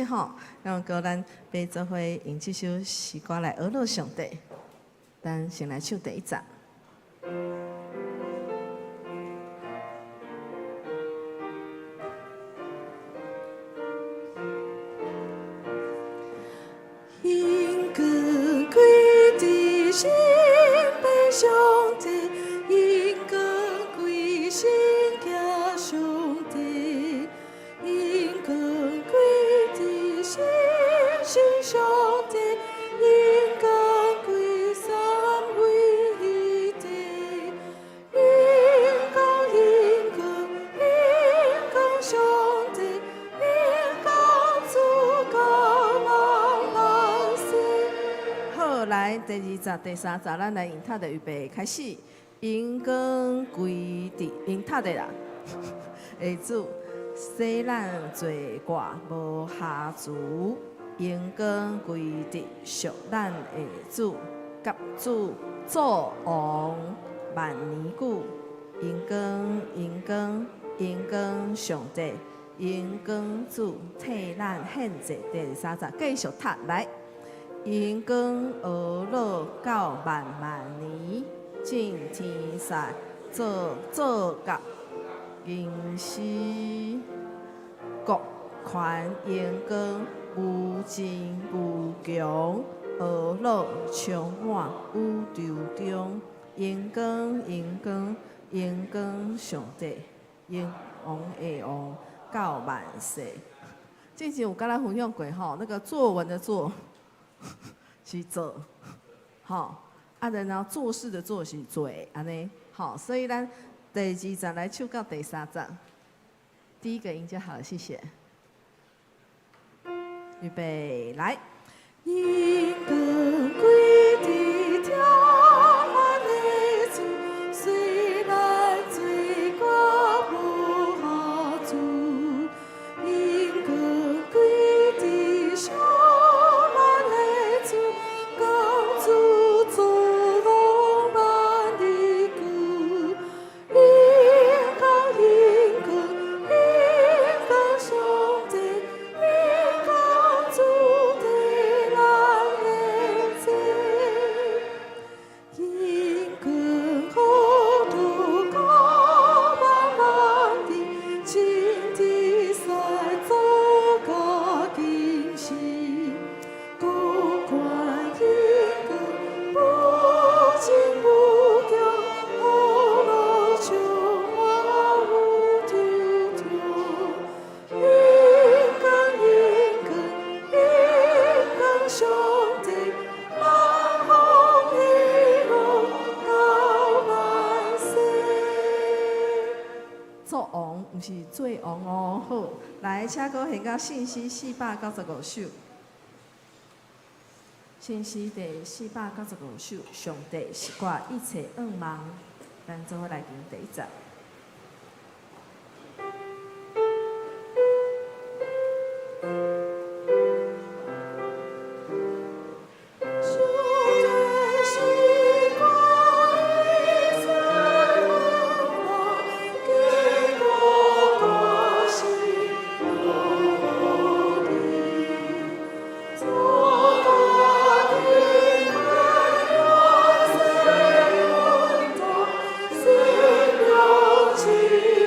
吼，然後咱欲做伙用這首詩歌來呵咾上帝。咱先來唱第一節。榮光歸佇聖父上帝，榮光歸聖子上帝，榮光歸佇聖神上帝，榮光歸三位一體，榮光榮光榮光上帝，榮光主到萬萬世。好，來第二節、第三節，咱來用讀的預備開始。榮光歸佇用讀的啦，的主，使咱罪過無瑕疵。榮光歸佇贖咱的主，及主做王萬年久。榮光榮光榮光上帝，榮光主替咱獻祭。第三節繼續讀來。榮光呵咾到萬萬年，進天使做做甲經師，國權榮光無盡無窮，呵咾充滿宇宙中，榮光榮光榮光上帝，榮王的王到萬世。之前有佮咱分享過吼，那個作文的作是做，吼，啊，然後做事的做是做，按呢，好，所以咱第二節來唱到第三節，第一個音就好了，謝謝。預備來。榮光歸佇疼咱的主，使咱罪過無瑕疵。榮光歸佇贖咱的主，及主做王萬年久。榮光榮光榮光上帝，榮光主替咱獻祭。榮光呵咾到萬萬年，進天使做甲經師，國權榮光無盡無窮，呵咾充滿宇宙中。榮光榮光榮光上帝，萬王的王到萬世。做王毋是做王哦，好，來，請閣現到信詩495首。信詩第四百九十五首，上帝是我一切向望，咱做伙來唱第一節。上帝是我一切向望，堅固我心寶地，做大地我生運動，生命之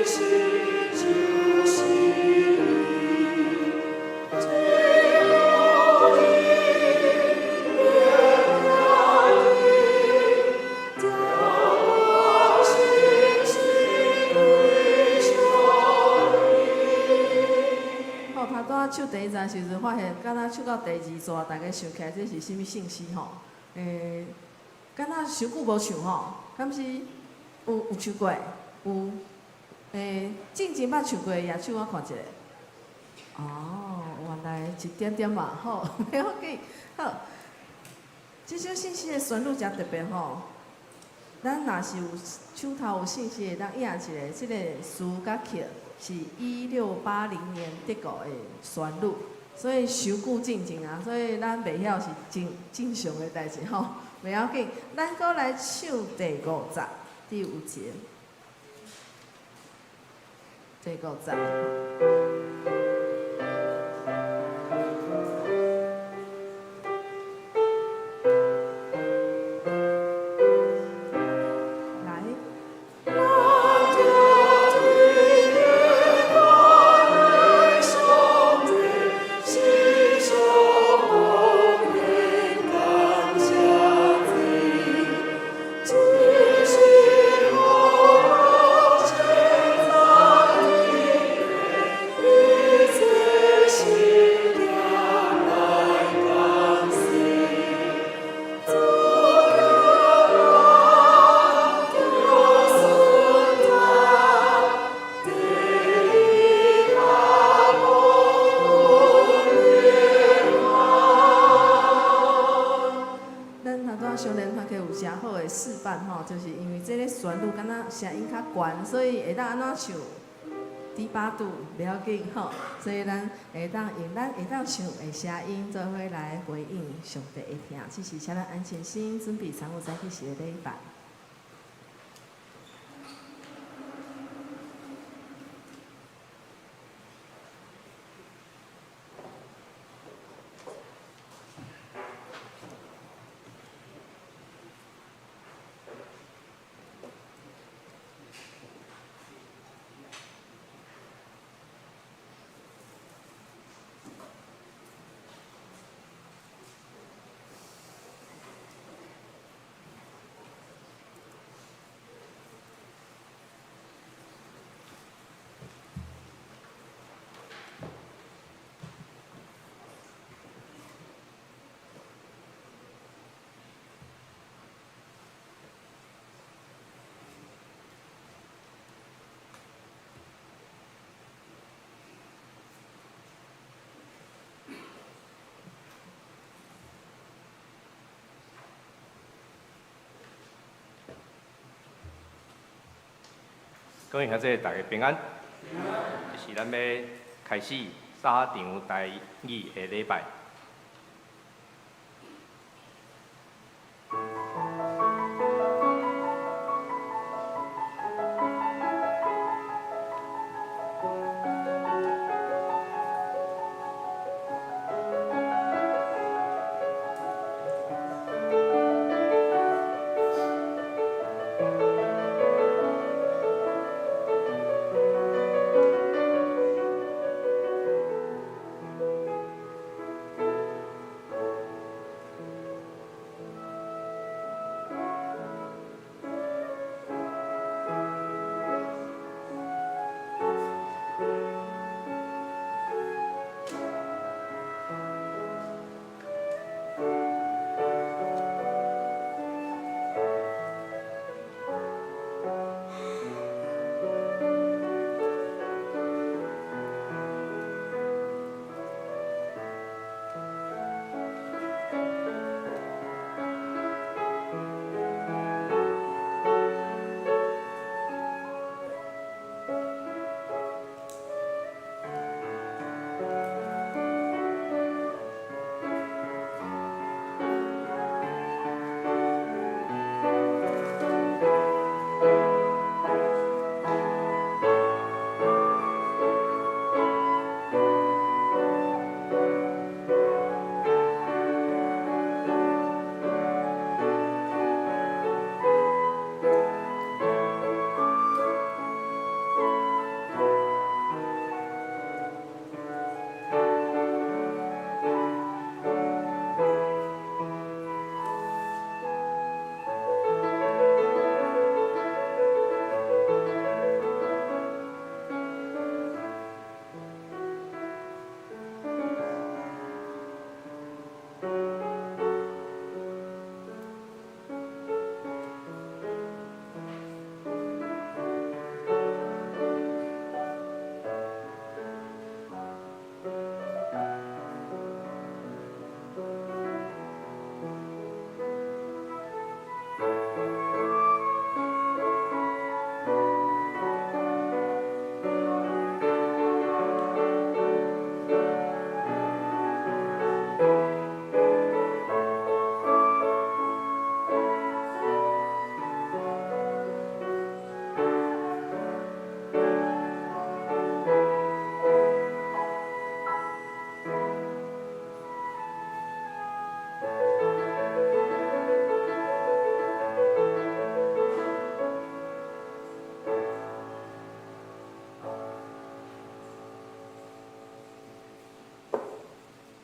時就是伊。只有你免驚我信心歸向你。好，頭拄仔唱第一節時陣，發現敢若唱到第二段，大家想起來這是啥物信詩吼？敢若傷久無唱吼，敢是有唱過？有。進前捌唱過的舉手我看一下。哦，原來一點點嘛，好，袂要緊，好。這首信詩的旋律誠特別吼，咱若是有手頭有信詩，會當印一下，這個詞佮曲是1680年德國的旋律，所以傷久進前啊，所以咱袂曉是正正常的代誌吼，袂要緊，咱閣來唱第五節，第五節，第五節。就是因為這个旋律敢若聲音較懸，所以會當按怎唱？低八度袂要緊吼，所以咱會當用咱會當唱的聲音做伙來回應上帝的疼。這是請咱安靜心準備參與早起時的禮拜。各位兄弟，大家平安。這是咱欲開始早場台語的禮拜。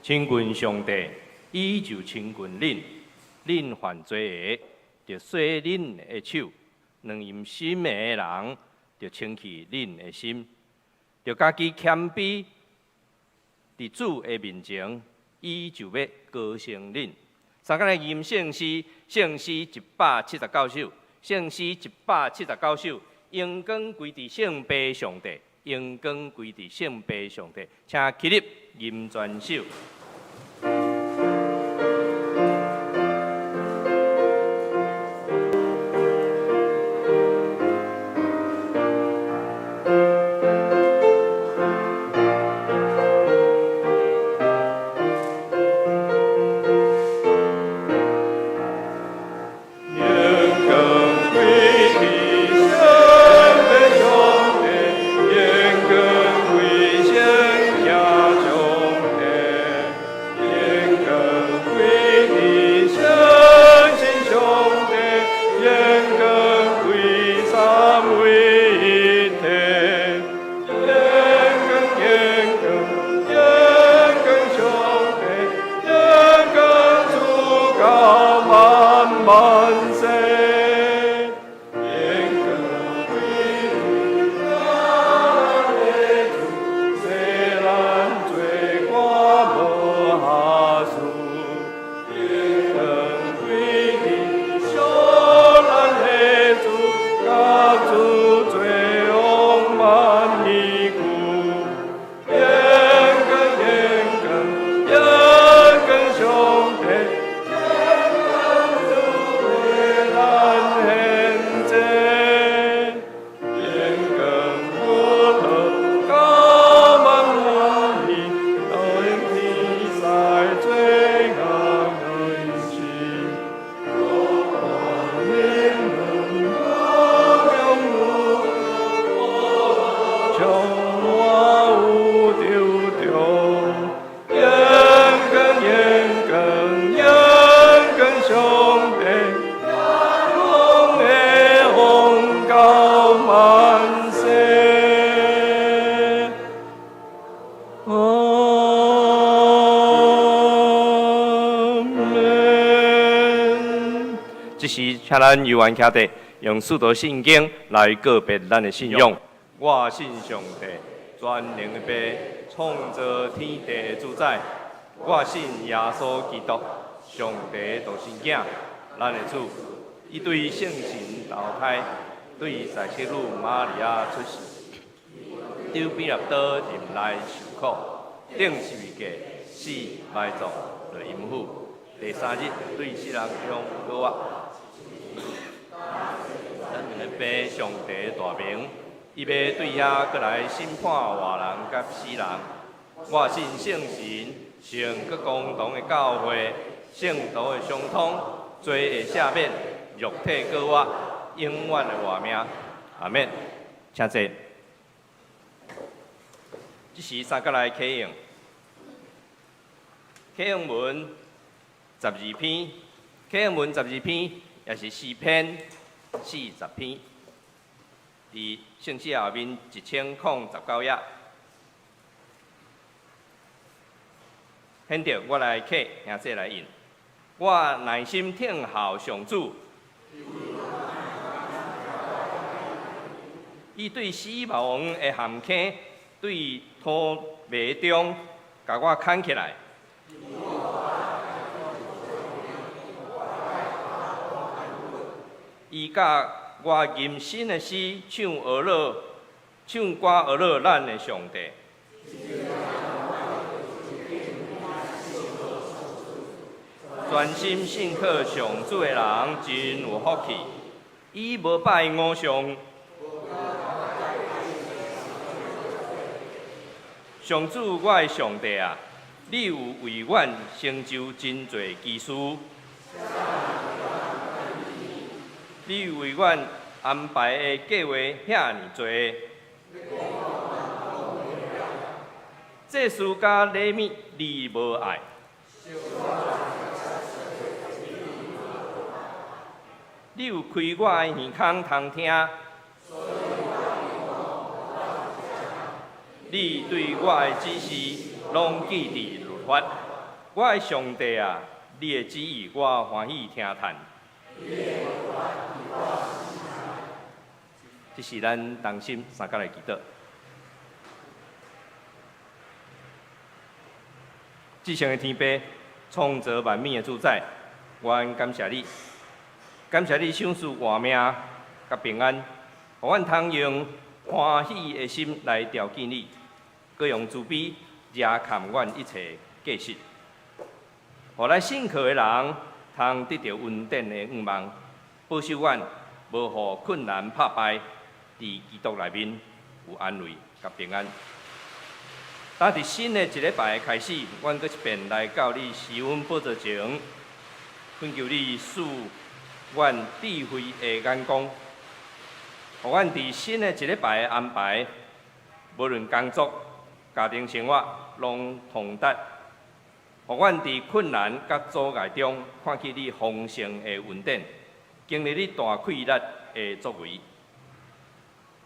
親近上帝，伊就親近恁；恁犯罪的，就洗恁的手；軟硬心的人，就清去恁的心。著家己謙卑，佇主的面前，伊就欲高升恁。相共來吟聖詩，聖詩179首，聖詩179首，榮光歸佇聖父上帝，榮光歸佇聖父上帝，請起立吟全首。這時，請咱由安徛地，用使徒信經來告白咱的信仰。我信上帝，全能的父，創造天地的主宰。我信耶穌基督，上帝的獨生囝，咱的主。伊對聖神投胎，對洗濯女瑪利亞出世，佇彼拉多任內受苦，釘十字架，死埋葬，落陰府。第三日對死人中復活。咱兩个父上帝大名，伊欲對遐閣來審判活人佮死人。我信聖神，聖閣公同的教會，聖徒的相通，罪的赦免，肉體復活，永遠的活命。阿們，請坐。這時三角來啟用，啟用文十二篇，啟用文十二篇，也是詩篇40篇，佇聖詩後面1019頁。現在我來啟，兄弟來應。我耐心聽候上主，伊對死亡的陷坑，對土迷中，共我牽起來。伊教我吟新的詩，唱呵咾，唱歌呵咾咱的上帝。專心信靠上主的人真有福氣，伊無拜偶像。上主，我的上帝啊，你有為阮成就真濟奇事。你為阮安排的計劃遐爾濟，祭司佮禮物你無愛，你有開我的耳孔通聽，你對我的指示攏記佇律法，我的上帝啊，你的旨意我歡喜聽嘆。這是咱同心相佮來祈禱。至聖的天父，創造萬物的主宰，阮感謝你，感謝你賞賜活命佮平安，予阮通用歡喜的心來朝見你，閣用慈悲遮蓋阮一切過失，予咱信靠的人通得著恩典的向望，保守阮無予困難拍敗，佇基督內面有安慰佮平安。當佇新的一禮拜的開始，阮閣一遍來到你施恩寶座前，懇求你賜阮智慧的眼光，予阮佇新的一禮拜的安排，無論工作、家庭生活，攏通達。予阮佇困難佮阻礙中，看見你豐盛的恩典，經歷你大氣力的作為。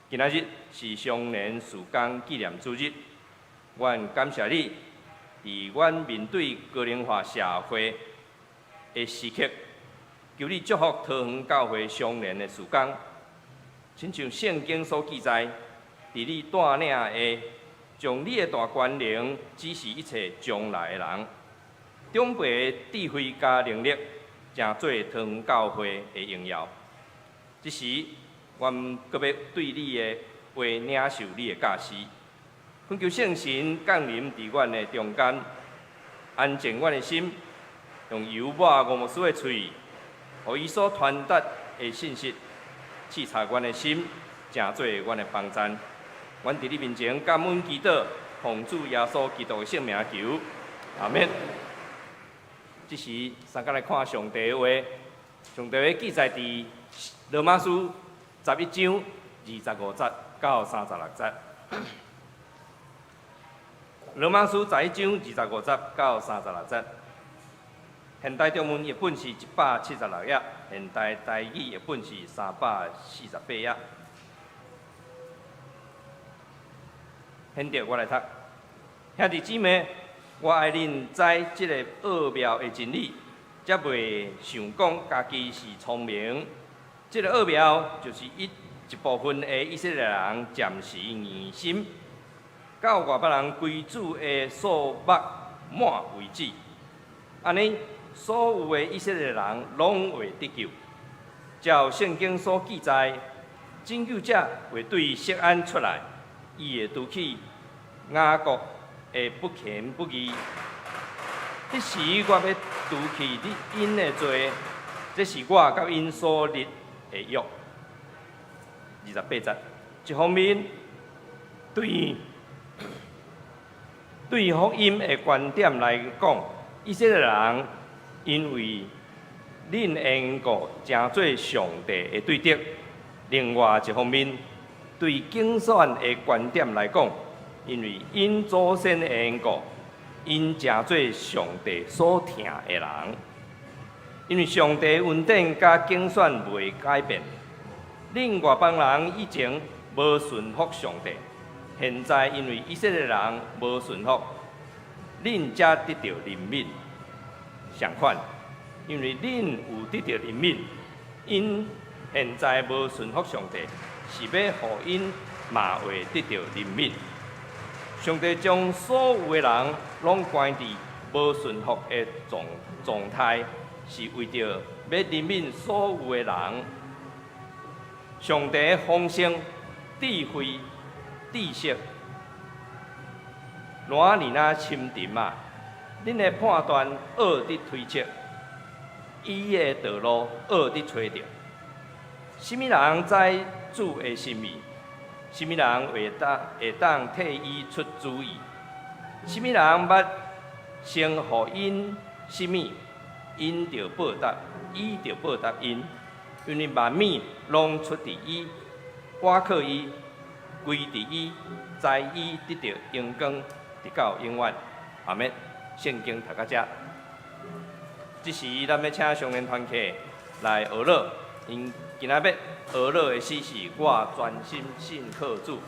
今仔日是雙連事工紀念主日，阮感謝你，佇阮面對高齡化社會的時刻，求你祝福桃園教會雙連的事工，親像聖經所記載，佇你帶領下，將你的大權能指示一切將來的人。長輩的智慧佮能力，成做桃園教會的榮耀。這時，阮閣欲對你的話領受你的教示，懇求聖神降臨佇阮的中間，安靜阮的心，用油抹吳牧師的喙，予伊所傳達的信息，刺插阮的心，成做阮的幫贊。阮佇你面前感恩祈禱，奉主耶穌基督的聖名求，阿們。這時，相佮來看上帝的話，上帝話記載佇羅馬書11章25節到36節。羅馬書11章25節到36節。現代中文譯本是176頁，現代台語譯本是348頁。現在我來讀，兄弟姊妹，我愛恁知這个奧妙的真理，才袂想講家己是聰明。這个奧妙就是伊一部分的以色列人暫時硬心，到外邦人歸主的數目滿為止。按呢，所有的以色列人攏會得救。照聖經所記載，拯救者會對錫安出來，伊會除去雅各的不虔不義。彼時我欲除去你𪜶的罪，這是我佮𪜶所立的約。28節，一方面對福音的觀點來講，以色列人因為恁的緣故，成做上帝的對敵；另外一方面，對揀選的觀點來講，因為𪜶祖先的緣故，𪜶成做上帝所疼的人。因為上帝恩典佮揀選袂改變，恁外邦人以前無順服上帝，現在因為以色列人無順服，恁才得著憐憫。相反，因為恁有得著憐憫，𪜶現在無順服上帝，是欲予𪜶嘛會得著憐憫。上帝將所有的人攏關佇無順服的狀態，是為著欲憐憫所有的人。上帝的豐盛、智慧、知識，偌爾若深沉啊！恁的判斷僫得推測，伊的道路僫得揣著。啥物人知主的心意？啥物人會當替伊出主意？啥物人捌先予𪜶啥物，𪜶就報答，伊就報答𪜶。因為萬物攏出佇伊，倚靠伊，歸佇伊，在伊得著榮光，直到永遠。阿們。聖經讀到遮，這時咱欲請上年團契來學樂，𪜶今仔欲學樂的詩是我專心信靠主。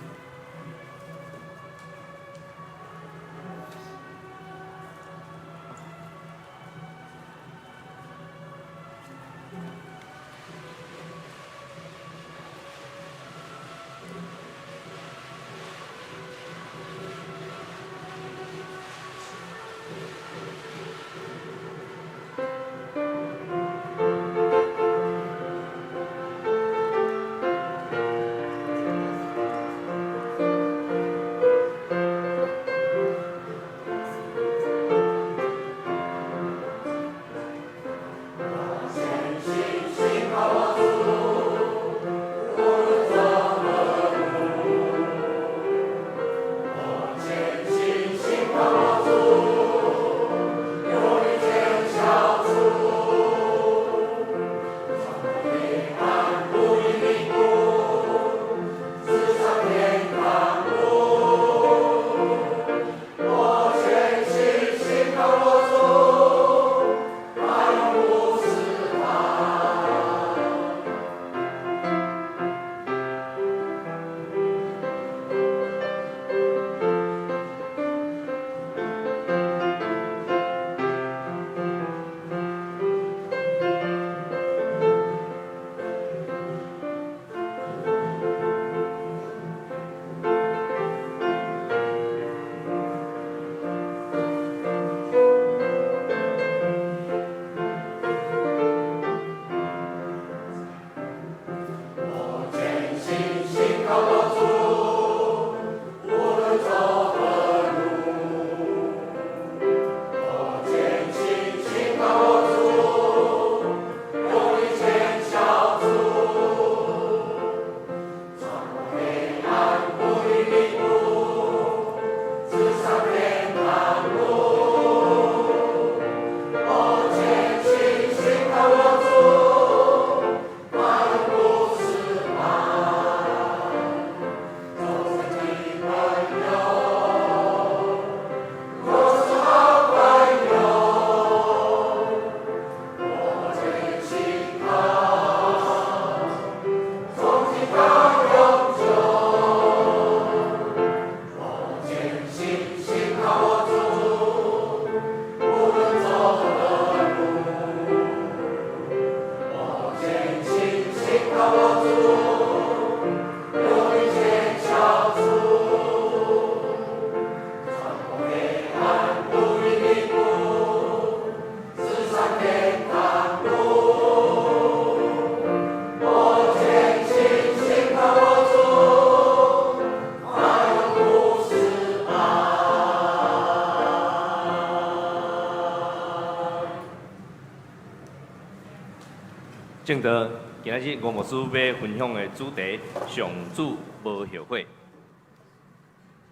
正道，今仔日吳牧師欲分享的主題：上主無後悔。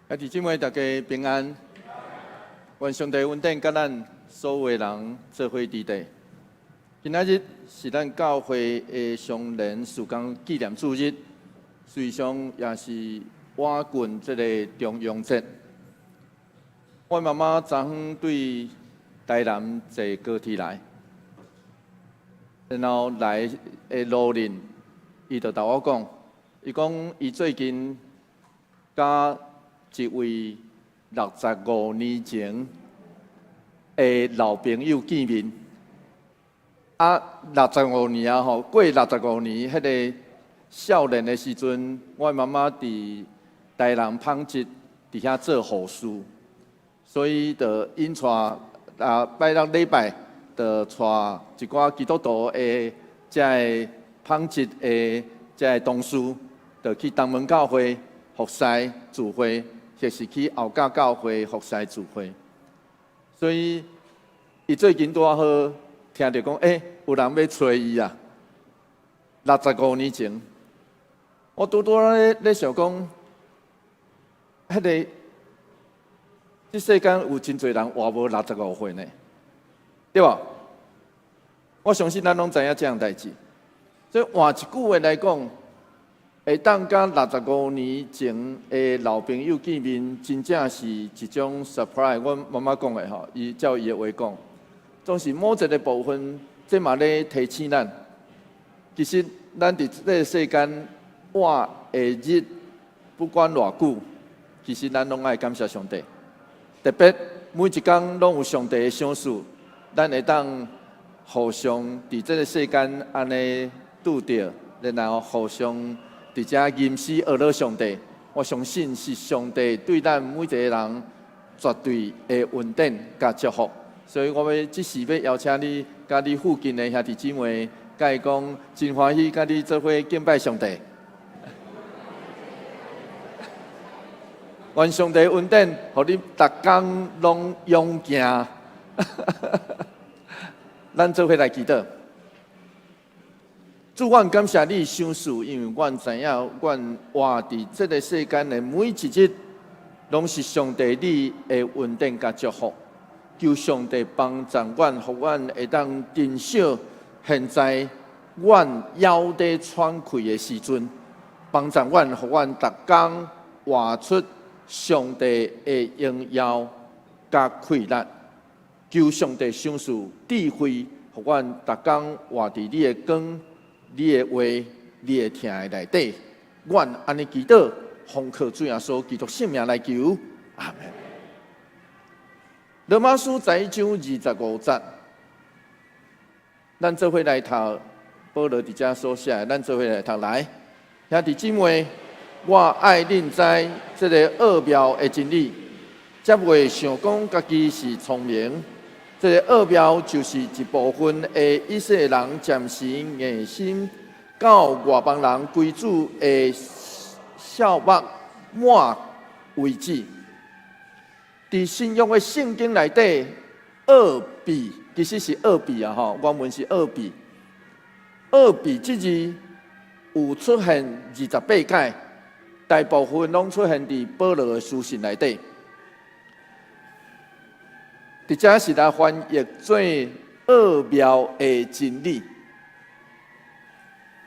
兄弟姊妹，大家平安。願上帝恩典佮咱所有的人做伙佇底。今仔日是咱教會的常年事工紀念主日，事實上也是倚近這个重陽節。我媽媽昨昏對台南坐高鐵來，然後來的路面，伊就共我講，伊講伊最近佮一位65年前的老朋友見面，啊，六十五年啊吼，過六十五年，彼个少年的時陣，我媽媽佇台南紡織，佇遐做護士，所以就𪜶帶啊拜六禮拜，就帶一寡基督徒的遮个紡織的遮个同事，就去東門教會服侍聚會，或是去後甲教會服侍聚會。所以，伊最近拄仔好聽著講，欸，有人欲揣伊啊！六十五年前，我拄拄仔咧想講，彼个這世間有真濟人活無六十五歲呢，對無？我相信咱攏知影這項代誌。所以換一句話來講，會當佮六十五年前的老朋友見面，真正是一種 surprise。阮媽媽講的吼，伊照伊的話講，總是某一个部分，這嘛咧提醒咱，其實咱佇這个世間活的日，不管偌久，其實咱攏愛感謝上帝。特別每一工攏有上帝的賞賜，咱會當互相佇這个世間按呢拄著，然後互相佇遮吟詩呵咾上帝。我相信是上帝對咱每一个人絕對的恩典佮祝福。所以我欲這時欲邀請你，佮你附近的兄弟姊妹，共伊講，真歡喜佮你做伙敬拜上帝。願上帝恩典，予你逐工攏勇健。咱做伙來祈禱。主，阮感謝你賞賜，因為阮知影，阮活佇這个世間的每一日，攏是上帝你的恩典佮祝福。求上帝幫助阮，予阮會當珍惜現在阮猶咧喘氣的時陣，幫助阮，予阮逐工活出上帝的榮耀佮氣力。求上帝賞賜智慧，予阮逐工活佇你的光、你的話、你的疼的內底。阮按呢祈禱，奉靠主耶穌基督聖名來求，阿門。羅馬書11章25節，咱做伙來讀保羅佇遮所寫的，咱做伙來讀來。兄弟姊妹，我愛恁知這个奧妙的真理，才袂想講家己是聰明。這个奧妙就是一部分的以色列人暫時硬心，到外邦人歸主的數目滿為止。佇新約的聖經內底，奧秘其實是奧秘啊！吼，原文是奧秘。奧秘這字有出現28擺，大部分攏出現佇保羅的書信內底。佇遮是來翻譯做奧妙的真理。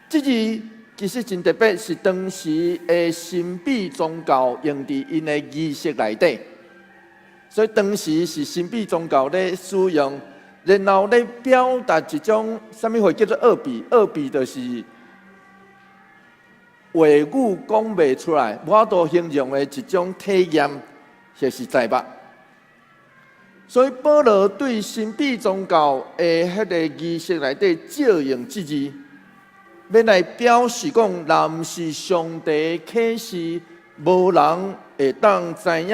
這字其實真特別，是當時的神秘宗教用佇𪜶的儀式內底。所以當時是神秘宗教咧使用，然後咧表達一種啥物話叫做奧秘？奧秘就是話語講袂出來，無法度形容的一種體驗，或是財物。所以保羅對神秘宗教的彼个儀式內底借用這字，欲來表示講，若毋是上帝啟示，無人會當知影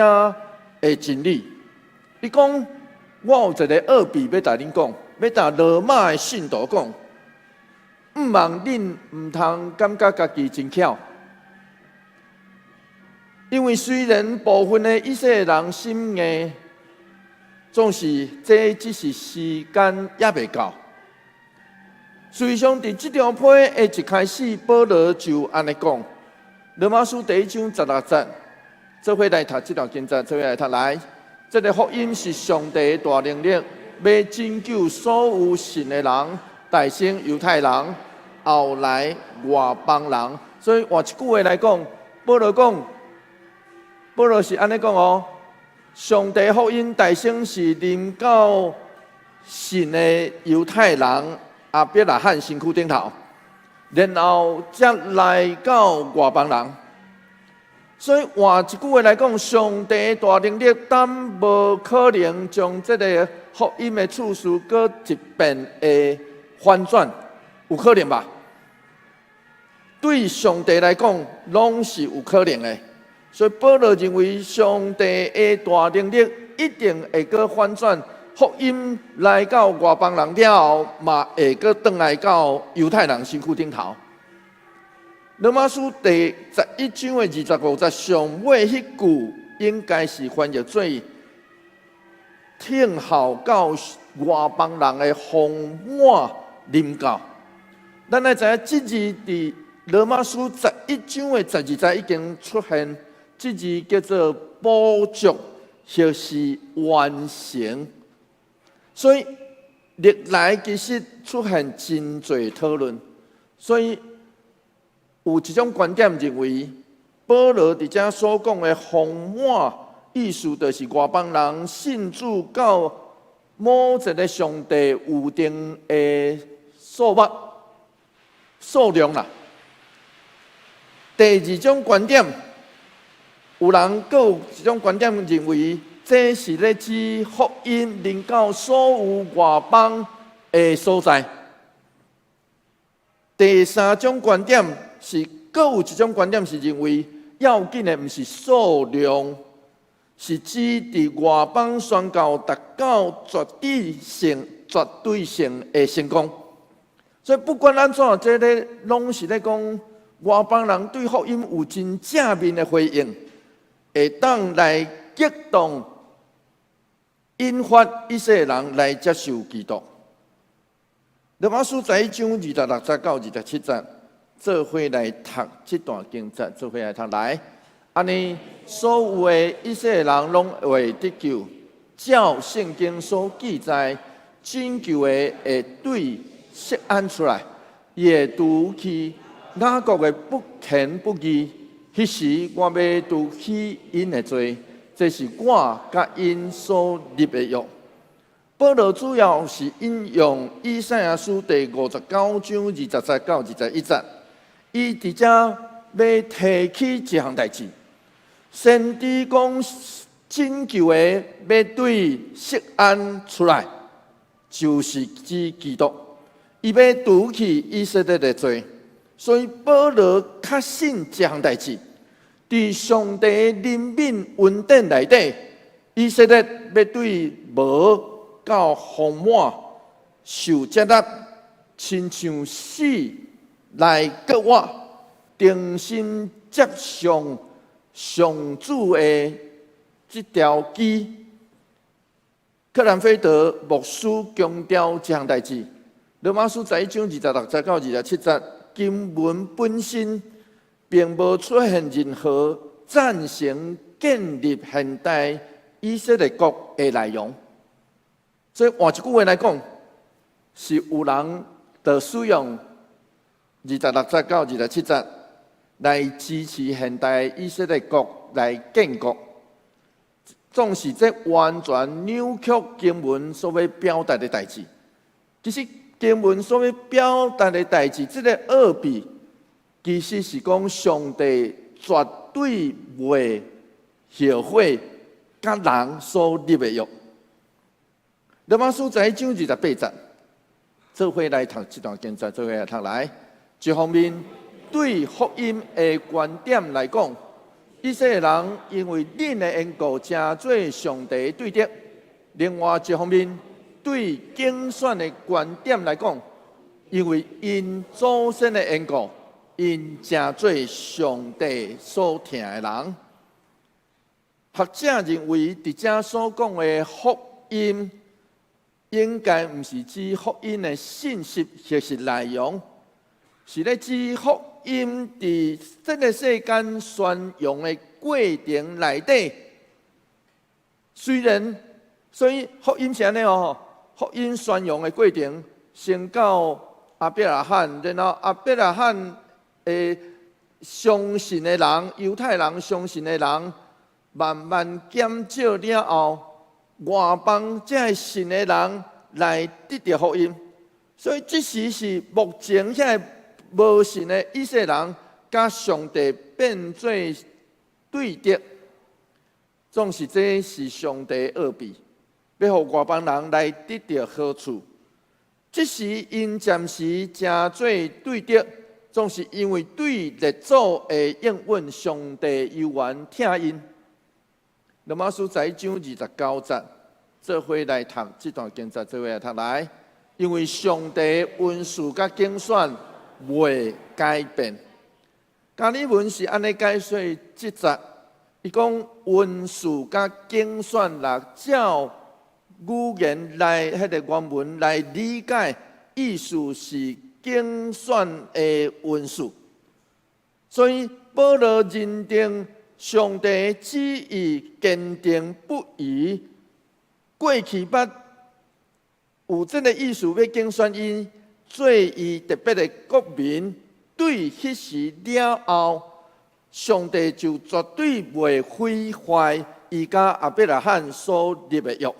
的真理。伊講，我有一个奧秘欲共恁講，欲共羅馬的信徒講，毋望恁毋通感覺家己真巧，因為雖然部分的以色列人心硬，總是這只是時間猶未到。事實上，佇這張批的一開始，保羅就按呢講，羅馬書第一章十六節，做伙來讀這段經節，做伙來讀來。這个福音是上帝的大能力，欲拯救所有信的人，大先猶太人，後來外邦人。所以換一句話來講，保羅講，保羅是按呢講哦，上帝福音大先是臨到信的猶太人亞伯拉罕身軀頂頭，然後才來到外邦人。所以換一句話來講，上帝大能力敢無可能將這个福音的次序閣一遍的翻轉，有可能吧？對上帝來講，攏是有可能的。所以保羅認為，上帝的大能力一定會閣翻轉福音來到外邦人了後，嘛會閣轉來到猶太人身軀頂頭。羅馬書第十一章的二十五節上尾彼句，應該是翻譯做聽候到外邦人的豐滿臨到。咱來知影，這字佇羅馬書十一章的十二節已經出現，這字叫做補足，或是完成。所以歷來其實出現真濟討論，所以有一種觀點認為，保羅佇遮所講的豐滿，意思就是外邦人信主到某一个上帝預定的數目數量啦。第二種觀點，有人閣有一種觀點認為，這是咧指福音臨到所有外邦的所在。第三種觀點是，閣有一種觀點是認為，要緊的毋是數量，是指佇外邦宣教達到絕對性、絕對性的成功。所以不管按怎，這个攏是咧講外邦人對福音有真正面的回應，會當來激動、引發以色列人來接受基督。羅馬書十一章二十六節到二十七節，做伙來讀這段經節，做伙來讀來。按呢，所有的以色列人攏會得救，照聖經所記載，拯救的會對錫安出來，伊會除去雅各的不虔不義。彼時我欲除去𪜶的罪，這是我佮𪜶所立的約。保羅主要是引用以賽亞書第五十九章二十節到二十一節，伊佇遮欲提起一項代誌，先知講拯救的欲對錫安出來，就是指基督，伊欲除去以色列的罪，所以保羅確信這項代誌，佇上帝憐憫恩典內底，以色列欲對無到豐滿受接納，親像死來割我，重新接上上主的這條機。克蘭菲德牧師強調這項代誌，羅馬書十一章二十六節到二十七節，經文本身並無出現任何贊成建立現代以色列國的內容。所以換一句話來講，是有人就使用二十六節到二十七節來支持現代以色列國來建國，總是這完全扭曲經文所欲表達的代誌。其實經文所欲表達的代誌，這个奧秘其實是講上帝絕對袂後悔佮人所立的約。羅馬書十一章二十八節，做伙來讀這段經節，做伙來讀來。一方面，對福音的觀點來講，以色列人因為恁的緣故，成做上帝的對敵；另外一方面，對揀選的觀點來講，因為𪜶祖先的緣故，𪜶成做上帝所疼的人。學者認為，佇遮所講的福音，應該毋是指福音的信息或是內容，是咧指福音佇這个世間宣揚的過程內底。雖然，所以福音是按呢哦，福音宣揚的過程，先到亞伯拉罕，然後亞伯拉罕的相信的人，猶太人相信的人，慢慢減少了後，外邦這个信的人來得著福音。所以這時是目前遐個無信的以色列人，佮上帝變做對敵。總是這是上帝奧秘，欲予外邦人來得著好處。這時𪜶暫時成做對敵，總是因為對列祖的應允，上帝猶原疼𪜶。羅馬書十一章29節，做伙來讀這段經節，做伙來讀來。因為上帝恩賜佮揀選袂改變。加爾文是按呢解說這節，伊講恩賜佮揀選，若照語言來，彼个原文來理解，意思是揀選的恩賜。所以保羅認定上帝旨意堅定不移，過去捌有這个意思欲揀選𪜶做伊特別的國民，對彼時了後，上帝就絕對袂毀壞伊佮亞伯拉罕所立的約。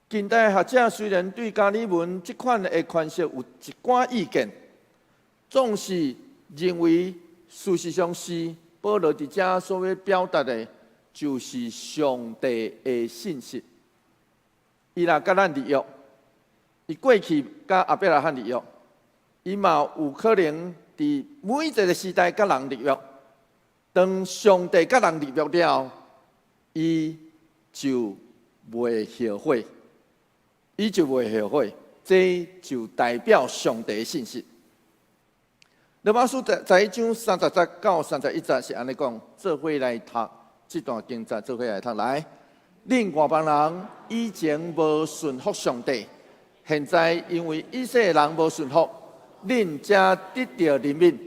近代學者雖然對加爾文這款的詮釋有一寡意見，總是認為事實上是保羅佇遮所欲表達的，就是上帝的信實。伊若佮咱立約，伊過去佮亞伯拉罕立約，伊嘛有可能佇每一个時代佮人立約。當上帝佮人立約了後，伊就袂後悔。伊就袂後悔，這就代表上帝的信實。羅馬書十一章30節到31節是按呢講，做伙來讀這段經節，做伙來讀來。恁外邦人以前無順服上帝，現在因為以色列人無順服，恁才得著憐憫。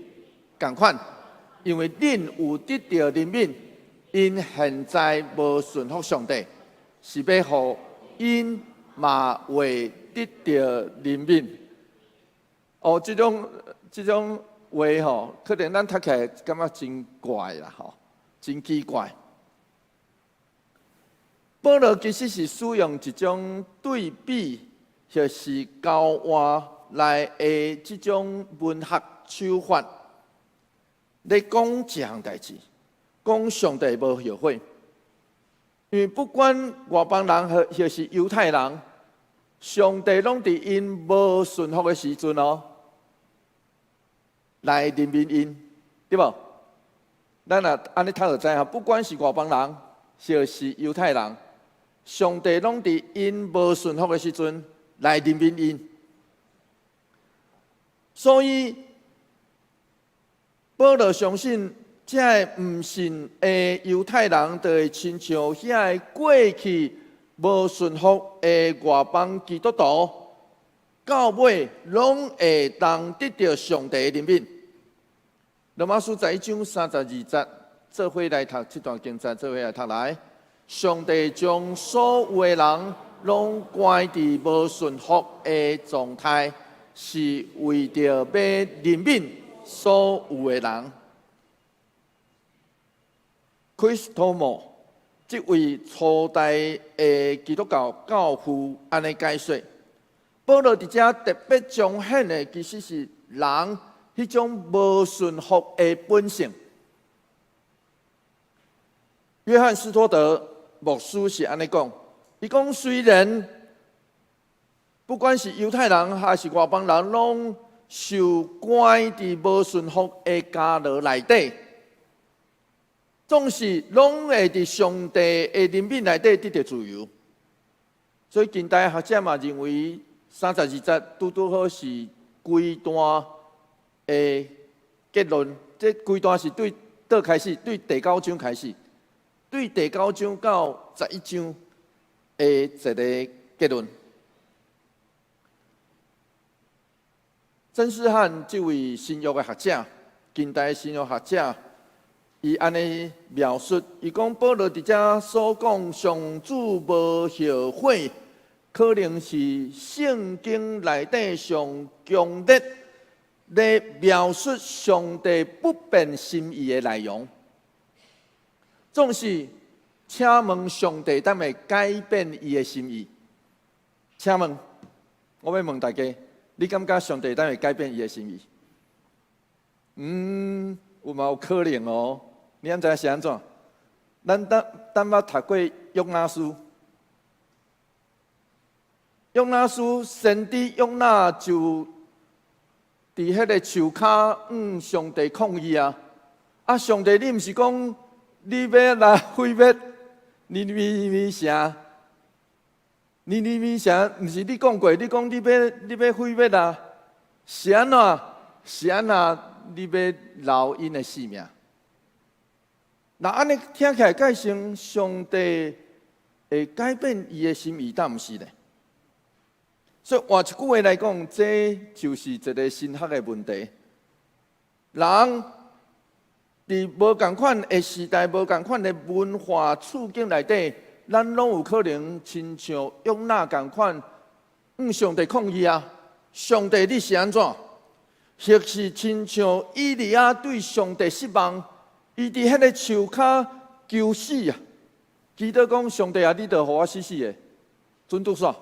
仝款，因為恁有得著憐憫，𪜶現在無順服上帝，是欲予𪜶嘛會得著憐憫。哦，這種話吼，可能咱讀起來感覺真怪啦，吼，真奇怪。保羅其實是使用一種對比，或是交換來的這種文學手法，咧講一項代誌，講上帝無後悔。因為不管外邦人或是猶太人，上帝攏佇𪜶無順服的時陣哦，來憐憫𪜶，對無？咱若按呢讀就知影，不管是外邦人，或是猶太人，上帝攏佇𪜶無順服的時陣來憐憫𪜶。所以保羅相信，這个毋信的猶太人，就會親像遐个過去無順服的外邦基督徒，到尾攏會當得著上帝的憐憫。羅馬書十一章32節，做伙來讀這段經節，做伙來讀來。上帝將所有的人攏關佇無順服的狀態，是為著欲憐憫所有的人。Chrysostom 這位初代的基督教教父按呢解說，保羅佇遮特別彰顯的，其實是人彼種無順服的本性。約翰斯托德牧師是按呢講，伊講雖然不管是猶太人還是外邦人，攏受關佇無順服的監牢內底，總是攏會佇上帝的憐憫內底得著自由。所以近代學者嘛認為32節拄拄好是規段的結論。這規段是對佗開始？對第九章開始，對第九章到十一章的一個結論。曾士漢這位新約的學者，近代新約學者，伊按呢描述，伊講保羅佇遮所講上主無後悔，可能是聖經內底上強烈咧描述上帝不變心意的內容。總是，請問上帝敢會改變伊的心意？請問，我欲問大家，你感覺上帝敢會改變伊的心意？嗯，有嘛有可能哦。你敢知影是按怎？咱等等捌讀過約拿書，約拿書先知約拿就佇彼个樹跤向上帝抗議啊！啊，上帝，你毋是講你欲來毀滅尼尼微城？尼尼微城毋是你講過？你講你欲毀滅啊？是按怎？是按怎？你欲留𪜶的性命？若按呢聽起來，蓋成上帝會改變伊的心意，敢毋是咧？所以換一句話來講，這就是一個神學的問題。人佇無仝款的時代、無仝款的文化處境內底，咱攏有可能親像約拿仝款，向上帝抗議啊！上帝你是按怎？或是親像以利亞對上帝失望，伊佇彼个樹跤求死啊！祈禱講上帝啊，你著予我死死的，準拄煞。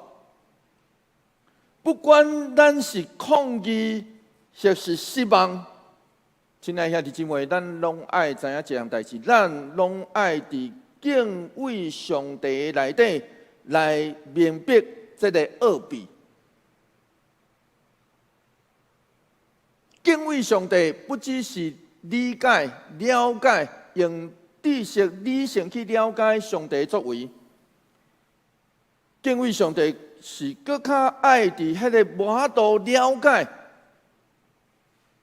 不管咱是抗議或是失望，親愛兄弟姊妹，咱攏愛知影一項代誌，咱攏愛佇敬畏上帝內底來明白這个奧秘。敬畏上帝不只是理解、了解，用知識、理性去了解上帝作為。敬畏上帝是閣較愛佇彼个無法度了解、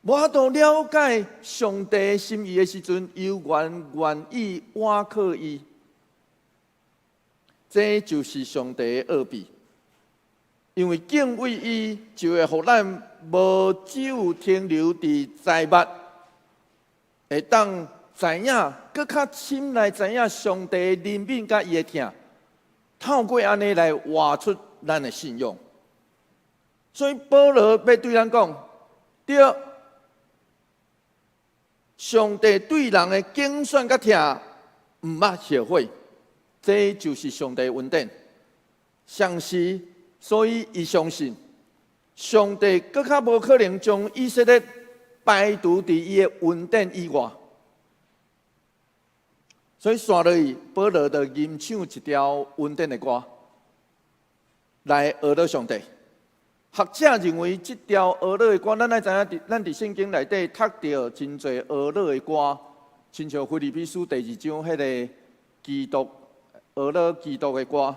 無法度了解上帝心意的時陣，猶原願意倚靠伊。這就是上帝的奧秘。因為敬畏伊，就會予咱無只有停留佇知捌，會當知影閣較深來知影上帝憐憫佮伊的疼，透過按呢來活出咱的信仰。所以保羅欲對咱講，對，上帝對人的揀選佮疼，毋捌後悔，這就是上帝恩典。相是，所以伊相信，上帝閣較無可能將以色列排除佇伊的恩典以外。所以紲落去，保羅就吟唱一條恩典的歌，來呵咾上帝。學者認為這條呵咾的歌，咱愛知影，佇咱佇聖經內底讀著真濟呵咾的歌，親像腓立比書第二章彼个基督呵咾基督的歌。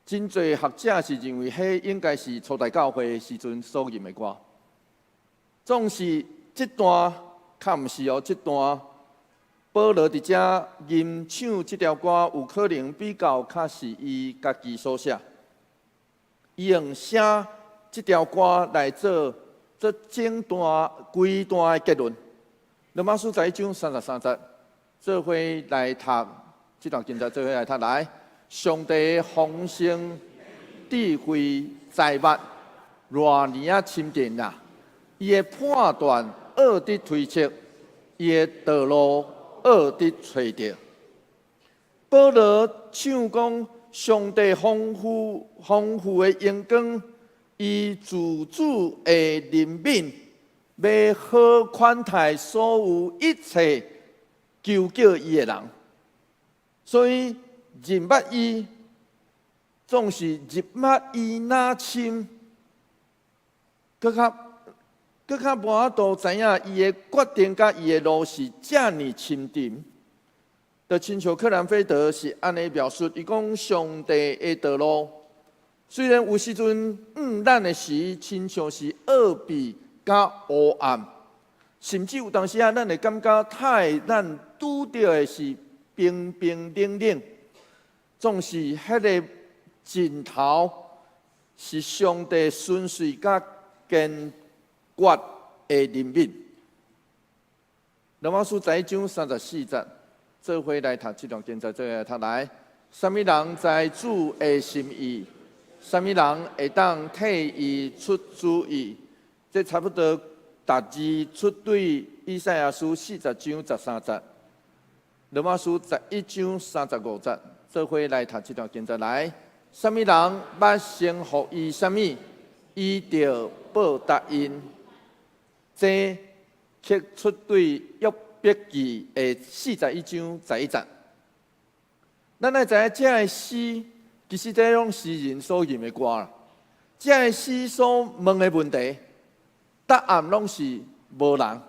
真濟學者是認為，彼應該是初代教會時陣所吟的歌。總是這段較毋是哦，這段保羅佇遮吟唱這條歌，有可能比較較是伊家己所寫。伊用寫這條歌來做這整段規段的結論。羅馬書十一章三十三節，做伙來讀這段經節，做伙來讀來。上帝豐盛智慧財物，偌爾仔深沉啊！伊的判斷奧得推測，伊的道路奧得揣著。保羅唱講，上帝豐富豐富的榮光，伊自主的憐憫，欲好款待所有一切求叫伊的人，所以。認捌伊，總是認捌伊若深，閣較閣較無法度知影伊的決定佮伊的路是遮爾深沉。就親像克蘭菲德是按呢描述，伊講上帝的道路，雖然有時陣向咱的時，親像是奧秘佮黑暗，甚至有當時仔，咱會感覺太咱拄著的是冰冰冷冷。總是彼个盡頭是上帝純粹佮堅決的憐憫。羅馬書11章34節，做伙來讀這段經節，做伙來讀來。啥物人知主的心意？啥物人會當替伊出主意？這差不多逐字出對以賽亞書40章13節，羅馬書11章35節，做伙來讀這段經節來。啥物人捌先予伊啥物，伊就報答𪜶。這卻出對約伯記的41章11節。咱愛知影，這个詩其實這攏詩人所吟的歌啦。這个詩所問的問題，答案攏是無人，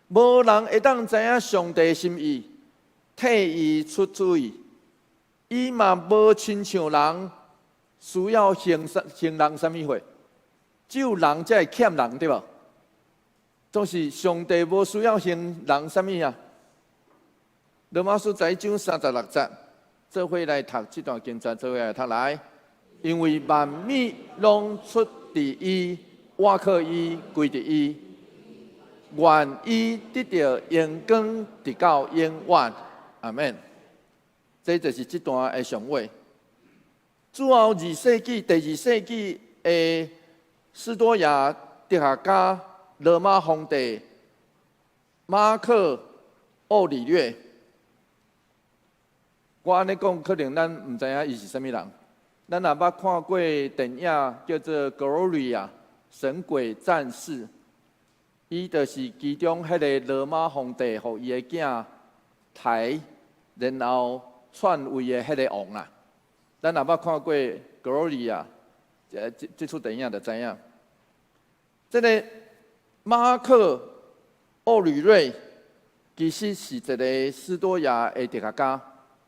無人會當知影上帝心意，替伊出主意。伊嘛無親像人需要還還人啥物貨，只有人才會欠人，對無？總是上帝無需要還人啥物啊？羅馬書11章36節，做伙來讀這段經節，做伙來讀來。因為萬物攏出佇伊，倚靠伊，歸佇伊，願伊得著榮光，直到永遠。阿門。這就是這段的上尾。主後二世紀、第二世紀的斯多亞哲學家、羅馬皇帝馬克·奧里略。我按呢講，可能咱毋知影伊是啥物人。咱若捌看過電影叫做《Gloria》神鬼戰士，伊就是其中彼个羅馬皇帝予伊的囝刣，然後篡位的彼个王啦。咱若捌看過《Gloria》這這齣電影就知影。這个馬克·奧呂瑞其實是一个斯多亞的哲學家，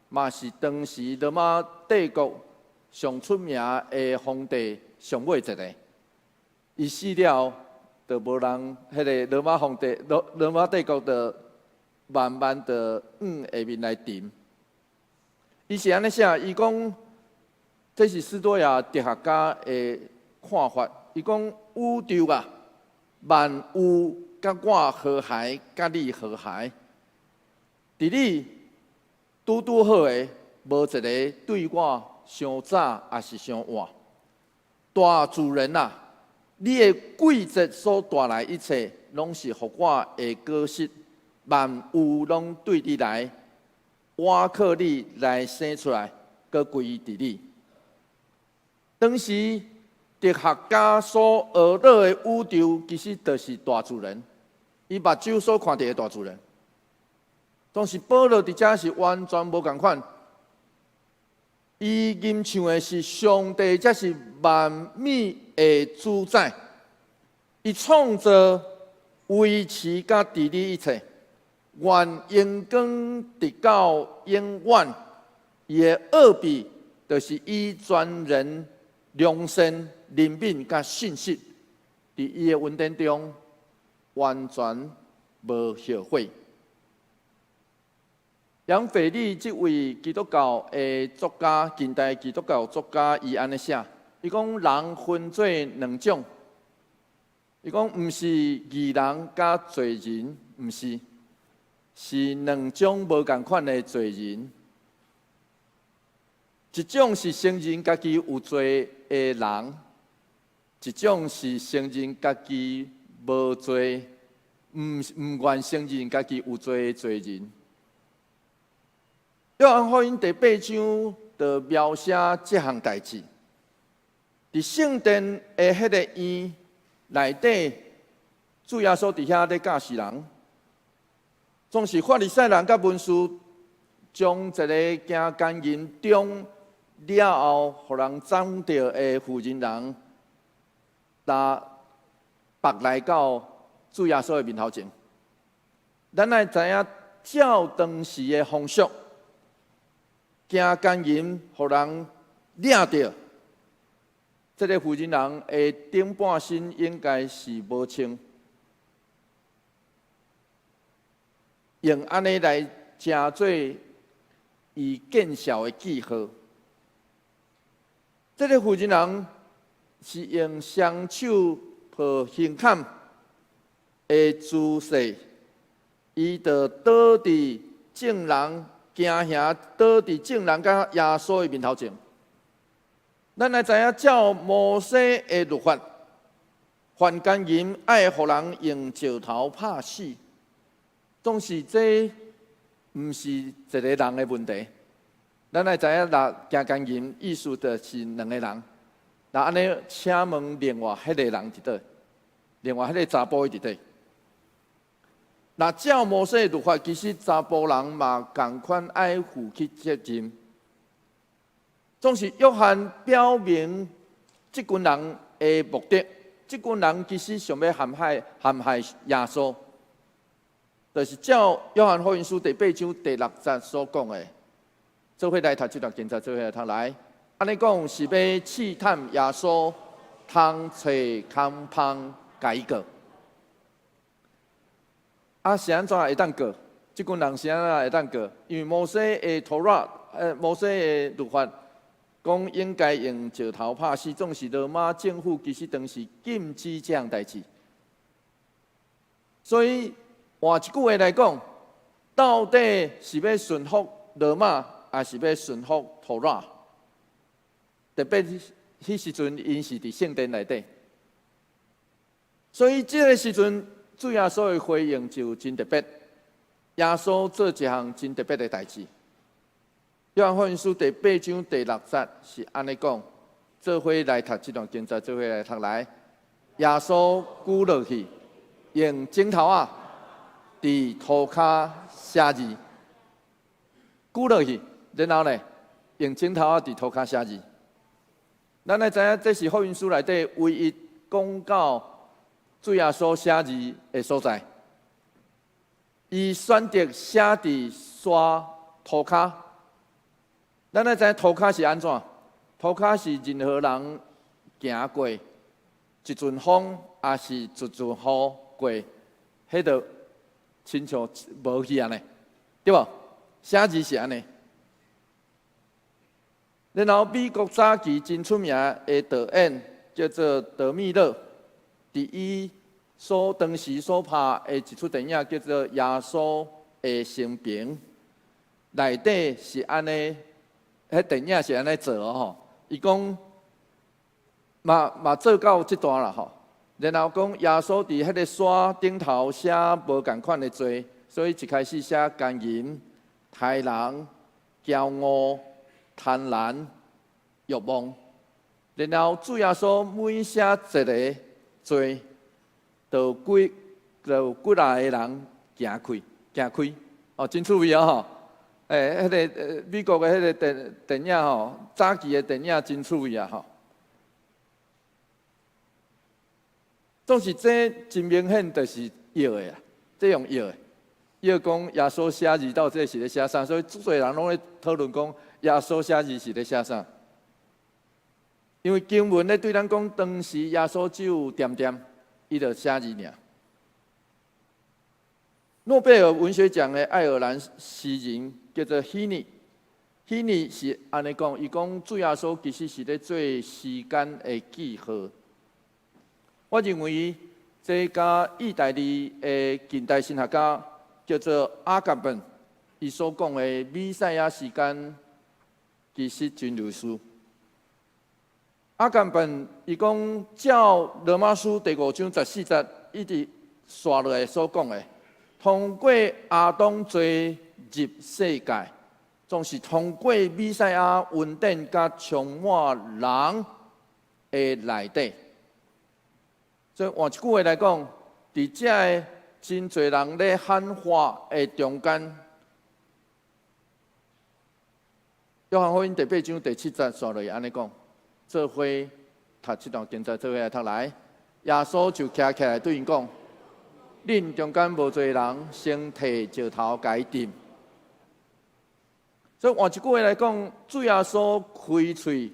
嘛是當時羅馬帝國上出名的皇帝上尾一个。伊死了，就無人，彼个羅馬皇帝羅羅馬帝國就慢慢就往下面來沉。伊是按呢寫，伊講這是斯多亞哲學家的看法。伊講宇宙啊，萬有佮我和諧，佮你和諧。佇你拄拄好的，無一个對我傷早，抑是傷晚。大自然啊，你的季節所帶來一切，攏是予我的果實，萬有攏對你來，倚靠你來生出來，閣歸佇你。當時哲學家所學的宇宙，其實就是大自然，伊目睭所看著的大自然。當時保羅佇遮是完全無仝款，伊吟唱的是上帝，才是萬物的主宰，伊創造、維持佮治理一切，願榮光直到永遠。伊的奧秘，就是以全人良善、憐憫佮信實，佇伊的恩典中完全無後悔。楊腓力這位基督教的作家，近代基督教作家，伊按呢寫，伊講人分做兩種，伊講毋是義人佮罪人，毋是，是兩種無仝款的罪人。一種是承認家己有罪的人，一種是承認家己無罪，毋願承認家己有罪的罪人。約翰福音第八章就描寫這項代誌。佇聖殿的彼个院內底，主耶穌佇遐咧教示人，總是法利賽人佮文士將一个行姦淫中了後，予人摠著的婦人人，擔縛來到主耶穌的面頭前。咱愛知影，照當時的風俗，行姦淫予人掠著，這个婦人人的頂半身應該是無穿，用按呢來成做伊見笑的記號。這个婦人人是用雙手抱胸坎的姿勢，伊就倒佇眾人驚嚇，倒佇眾人佮耶穌的面頭前。咱來知影，照摩西的律法，犯姦淫愛予人用石頭拍死，總是這毋是一个人的問題。咱來知影，若行姦淫，意思就是兩个人。若按呢，請問另外彼个人佇佗？另外彼个查埔伊佇佗？若照摩西的律法，其實查埔人嘛仝款愛負起責任。總是約翰表明這群人的目的，這群人其實想欲陷害耶穌，就是照約翰福音書第八章第六節所講的，做伙來讀這段經節，做伙來讀來。按呢講是欲試探耶穌，通揣空縫共伊告。啊，是按怎會當告？這群人是按怎會當告？因為摩西的妥拉，摩西的律法講應該用石頭拍死，總是羅馬政府其實當時禁止這項代誌。所以換一句話來講，到底是欲順服羅馬，抑是欲順服妥拉？特別彼時陣，𪜶是佇聖殿內底，所以這个時陣，主耶穌的回應就真特別。耶穌做一項真特別的代誌。約翰福音書第八章第六節是按呢講：做伙來讀這段經節，做伙來讀來。耶穌舉落去，用指頭仔佇塗跤寫字。舉落去，然後呢，用指頭仔佇塗跤寫字。咱來知影，這是福音書內底唯一講到主耶穌寫字的所在。伊選擇寫佇山塗跤。咱來知影塗跤是按怎？塗跤是任何人行過一陣風，抑是一陣雨過，彼就親像無去按呢，對無？寫字是按呢。然後美國早期真出名的導演叫做德米勒，佇伊所當時所拍的一齣電影叫做《耶穌的生平》，內底是按呢，彼電影是按呢做吼。伊講嘛嘛做到這段啦吼，然後講耶穌佇彼个山頂頭寫無仝款的罪，所以一開始寫姦淫、殺人、驕傲、貪婪、欲望，然後主耶穌每寫一个罪，就幾若個人行開行開，哦，真趣味哦吼！欸，彼个美國的彼个電影吼，早期的電影真趣味啊吼。總是這真明顯就是臆的啊，這用臆的，臆講耶穌寫字到底是咧寫啥，所以足濟人攏咧討論講耶穌寫字是咧寫啥。因為經文咧對咱講，當時耶穌只有恬恬，伊就寫字爾。諾貝爾文學獎的愛爾蘭詩人叫做希尼，希尼是按呢講，伊講主耶穌其實是咧做時間的記號。我認為這佮意大利的近代神學家叫做阿甘本，伊所講的彌賽亞時間其實真類似。阿甘本伊講照羅馬書第五章十四節一直紲落來所講的，通過亞當罪入世界，總是通過彌賽亞恩典佮充滿人的內底。所以換一句話來講，佇這个真濟人咧喊話的中間，約翰福音第八章第七節紲落去按呢講，做伙讀這段經節，做伙來讀來。耶穌就徛起來對𪜶講：恁中間無罪人，先提石頭共伊擲。所以換一句話來講，主耶穌開喙，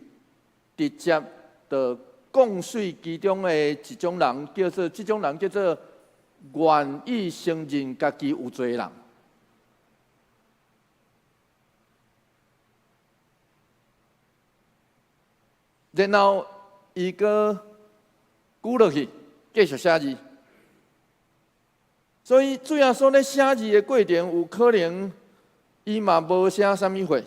直接就講碎其中的一種人，叫做這種人叫做願意承認家己有罪的人。然後伊閣舉落去，繼續寫字。所以主耶穌咧寫字的過程，有可能伊嘛無寫啥物話，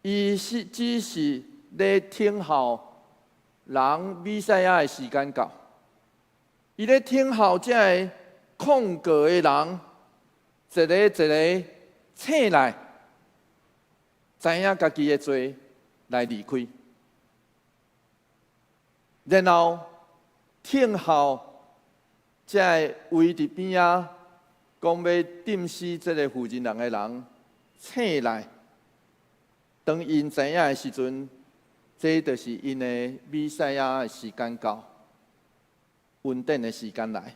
伊是只是咧聽候人彌賽亞的時間到，伊咧聽候這个控告的人一个一个醒來，知影家己的罪來離開，然後聽候這个圍佇邊仔講欲釘死這个婦人人的人醒來，當𪜶知影的時陣，這就是𪜶的彌賽亞的時間到，恩典的時間來。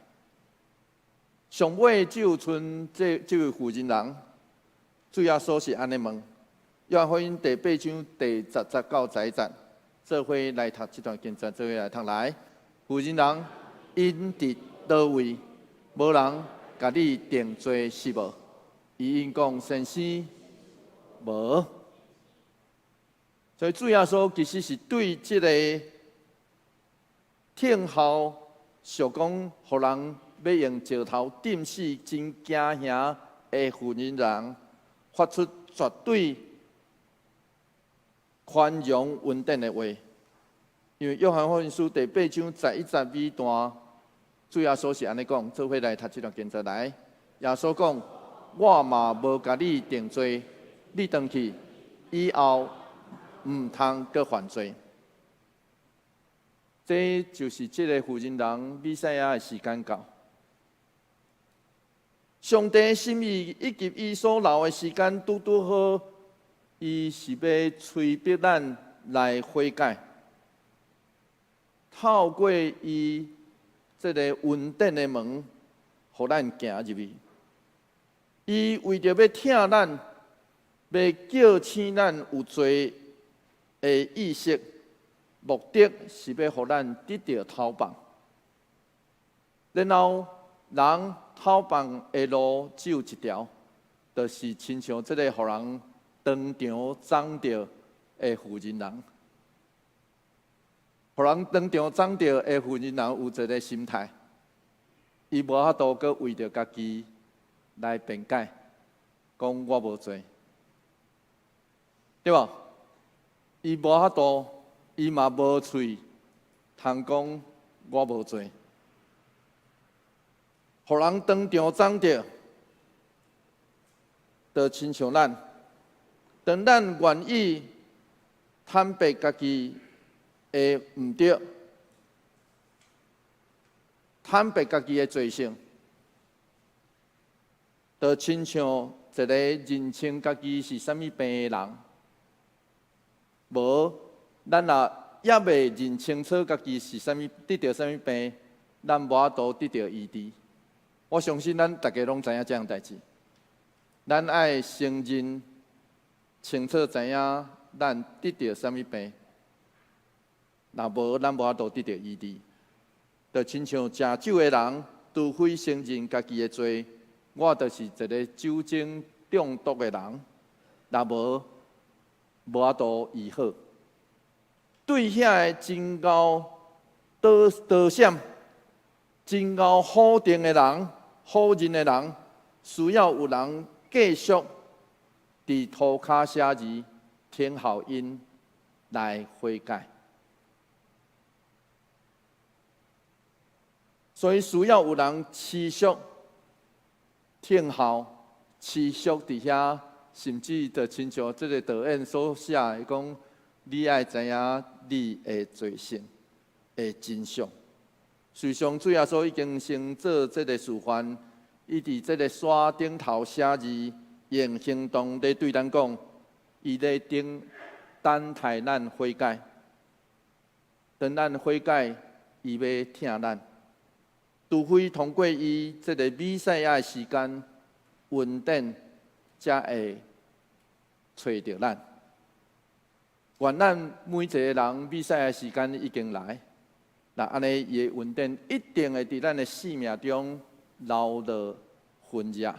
上尾只有賰這位婦人人，主耶穌是按呢問，約翰福音第八章第十節到十一節，做伙來讀這段經節，做伙來讀來。婦人人，𪜶佇佗位？無人共你定罪是無？伊應講，先生，無。所以主耶穌其實是對這个聽候想講，予人欲用石頭釘死真驚嚇的婦人人，發出絕對寬容恩典的話。因為約翰福音書第八章十一節尾段，主耶穌是按呢講，做伙來讀這段經節來。耶穌講：我嘛無共你定罪，你轉去以後毋通閣犯罪。這就是這个婦人人彌賽亞的時間到。上帝心意以及伊所留的時間拄拄好，伊是欲催逼咱來悔改，透過伊這个恩典的門，予咱行入去。伊為著欲疼咱，欲叫醒咱有罪的意識，目的是欲予咱得著頭放。然後人頭放的路只有一條，就是親像這个予人當場斬著的婦人人，予人當場斬著的婦人人有一个心態，伊無法度閣為著家己來辯解，講我無罪，對無？伊無法度，伊嘛無喙通講我無罪，予人當場斬著，就親像咱，當咱願意坦白家己的毋對，坦白家己的罪性，就親像一个認清家己是啥物病的人。無，咱若猶未認清楚家己是啥物得著啥物病，咱無法度得著醫治。我相信咱逐家攏知影這項代誌。咱愛承認清楚知影咱得著啥物病，若無咱無法度得著醫治。就親像食酒的人，除非承認家己的罪，我就是一个酒精中毒的人，若無無法度醫好。對遐个真𠢕倒倒閃、真𠢕否定的人、否認的人，需要有人繼續佇塗跤寫字，聽候𪜶來悔改。所以需要有人持續聽候，持續佇遐，甚至就親像這个導演所寫的講，你愛知影你的罪性的真相。事實上，主耶穌已經先做這个示範，伊佇這个山頂頭寫字，用行動咧對咱講，伊咧等等待咱悔改。當咱悔改，伊欲疼咱。除非通過伊這个彌賽亞的時間，恩典才會揣著咱。願咱每一个人彌賽亞時間已經來，那按呢伊的恩典一定會佇咱的生命中留落痕跡。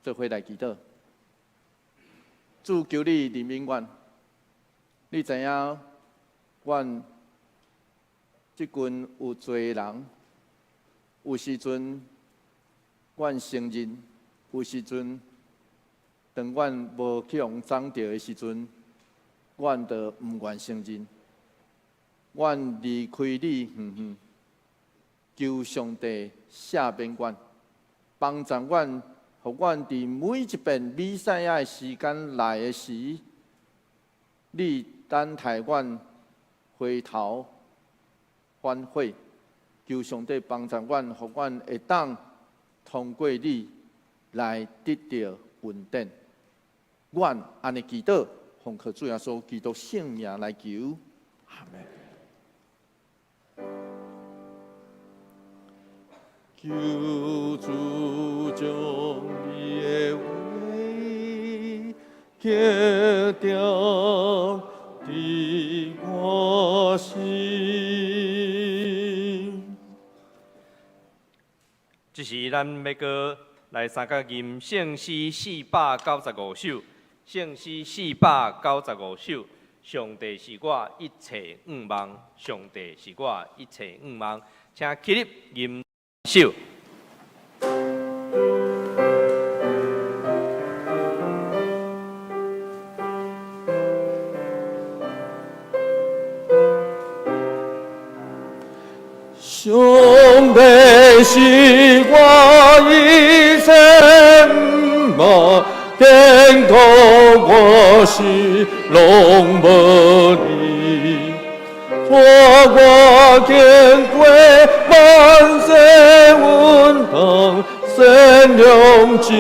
做伙來祈禱，主求你憐憫阮，你知影阮這群有罪的人，有時陣阮承認，有時陣當阮無去予撞著的時陣，阮就毋願承認。阮離開你遠遠，求上帝赦免阮，幫助阮，予阮佇每一遍彌賽亞的時間來的時，你等待阮回頭反悔，求上帝幫助阮，予阮會當通過你來得著恩典。阮按呢祈禱，奉靠主耶穌基督聖名來求，阿們。求主將你的話刻定佇我心。這時咱欲閣來相佮吟聖詩495首，聖詩495首，上帝是我一切向望，上帝是我一切向望，請起立吟首。上帝是我一切向望，堅固我心攏無疑。帶我經過萬世運動，善良真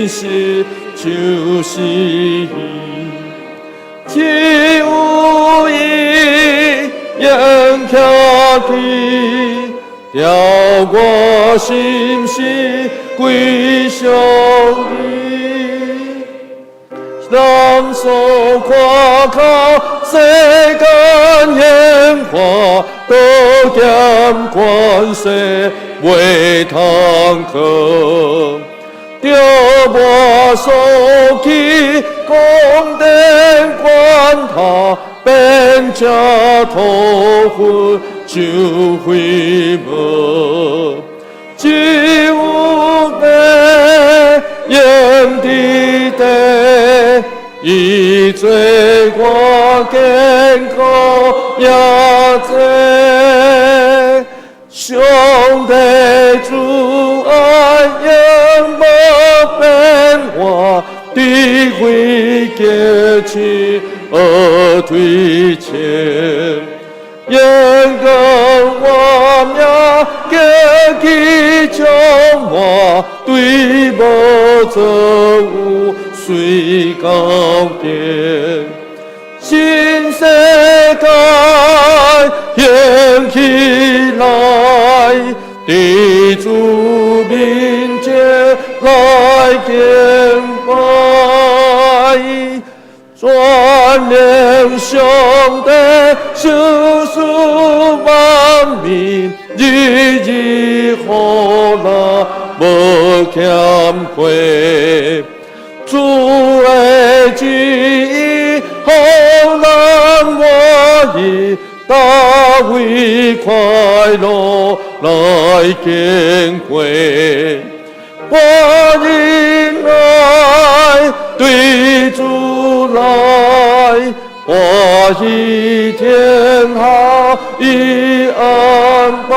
實就是伊，只有伊永徛起，調我心事歸向伊。人所誇靠世間榮華，都嫌權勢袂通扛。著我所起宮殿懸塔，變成塗雲像飛毛。只有白雲佇地，伊做我堅固營寨。上帝慈愛永無變化，智慧潔淨而推前，眼光我命潔起充滿，對無造物隨高天。新世界掀起來，佇主面前來敬拜，全能上帝賞賜萬民，日日予咱無欠缺。主的旨意予咱滿意，大衛快樂來經過。歡迎來對主來，歡喜天下已安排。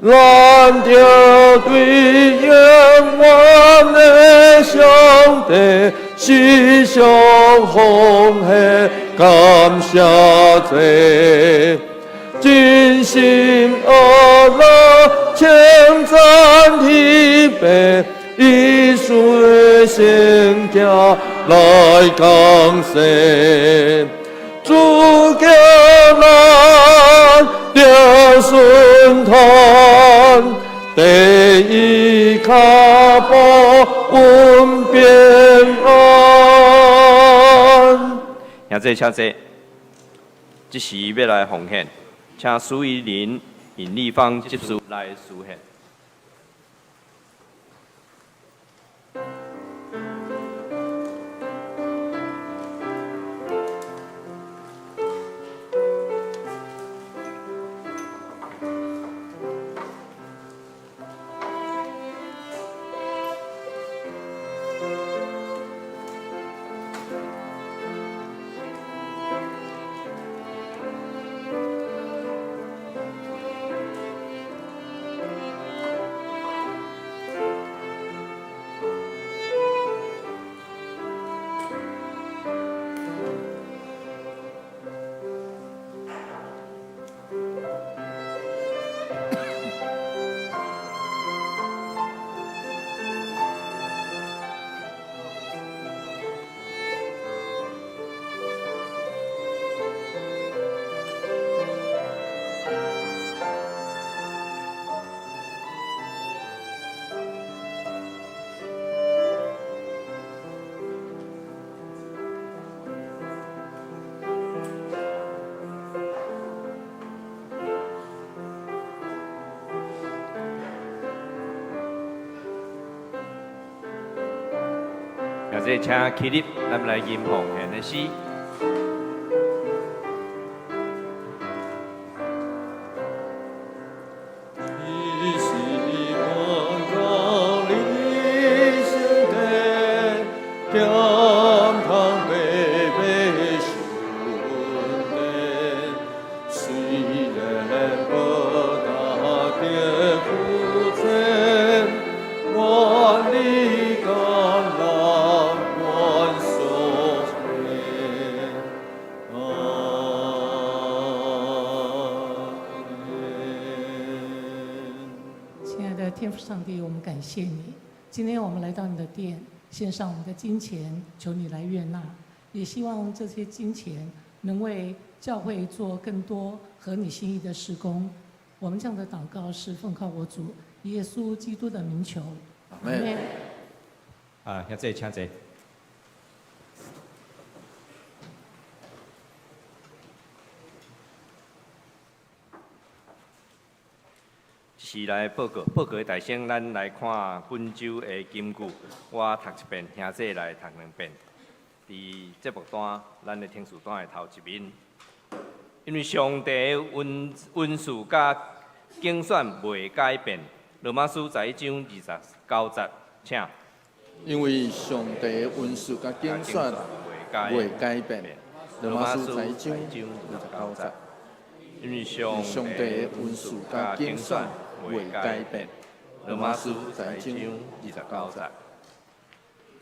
咱著對永遠的上帝，獻上奉獻感謝祭，真心阿樂稱讚天父，以屬的聖潔來降世。主叫咱著順從，第一跤步穩平安。兄弟請坐，這時欲來奉獻，請蘇依林、尹麗芳執事來司獻。弟請起立，咱來吟奉獻的詩。你是阮降臨聖殿，天堂白白神殿，雖然無達天父前，願你甘納阮所獻。阿門。親愛的天父上帝，我們感謝你。今天我們來到你的殿，獻上我們的金錢，求你來悅納。也希望這些金錢能為教會做更多合你心意的事工。我們這樣的禱告是奉靠我主耶穌基督的名求。阿門。啊，兄弟請坐。是來報告，報告的大先，咱來看本週的金句。我讀一遍，兄弟來讀兩遍。佇節目單，咱的聽書單的頭一面。因為上帝的恩恩賜佮揀選袂改變。羅馬書11章29節，請。因為上帝的恩賜佮揀選袂改變。羅馬書11章29節。因為上上帝的恩賜佮揀選袂改變。羅馬書11章29節。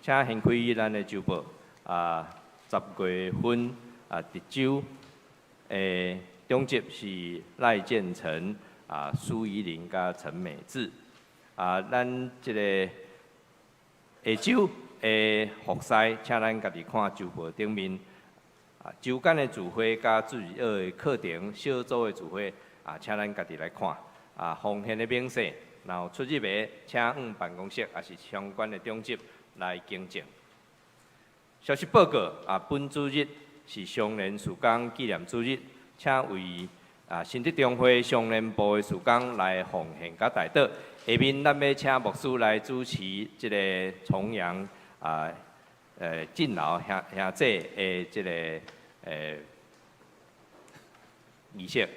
請掀開咱的週報啊，10月份啊，這週的長執是賴建成啊、蘇怡玲佮陳美智啊，咱這个下週的服侍，請咱家己看週報頂面啊，週間的聚會佮主日學的課程、小組的聚會啊，請咱家己來看啊，奉獻的明細，然後出入的，請往辦公室，抑是相關的長執來更正。消息報告啊，本主日是雙連事工紀念主日，請為啊新德中會雙連部的事工來奉獻佮代禱。下面咱欲請牧師來主持這个重陽啊，敬老兄兄姐的這个儀式。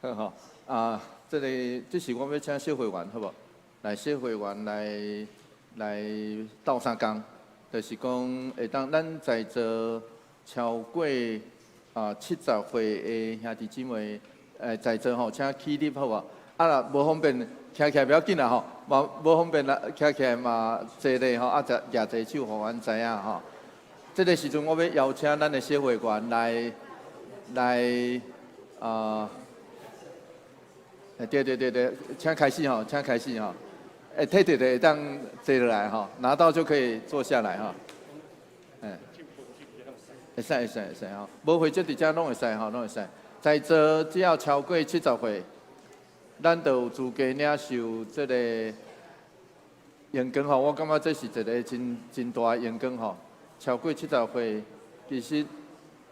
好吼，啊，這个這時我欲請小會員，好無？來小會員來來鬥相共，就是講會當咱在座超過啊70歲的兄弟姊妹，在座吼，請起立好無？啊若無方便，徛起來袂要緊啦吼，嘛無方便啦，徛起來嘛坐咧吼，啊，就舉一个手，予阮知影吼。這个時陣，我欲邀請咱的小會員來來啊，對對對對，請開始吼，請開始吼。欸，提著就會當坐落來吼，拿到就可以坐下來吼。嗯，會使會使會使吼，無會則佇遮攏會使吼，攏會使。在座只要超過70歲，咱就有資格領受這个榮光吼。我感覺這是一个真真大的榮光吼。超過70歲，其實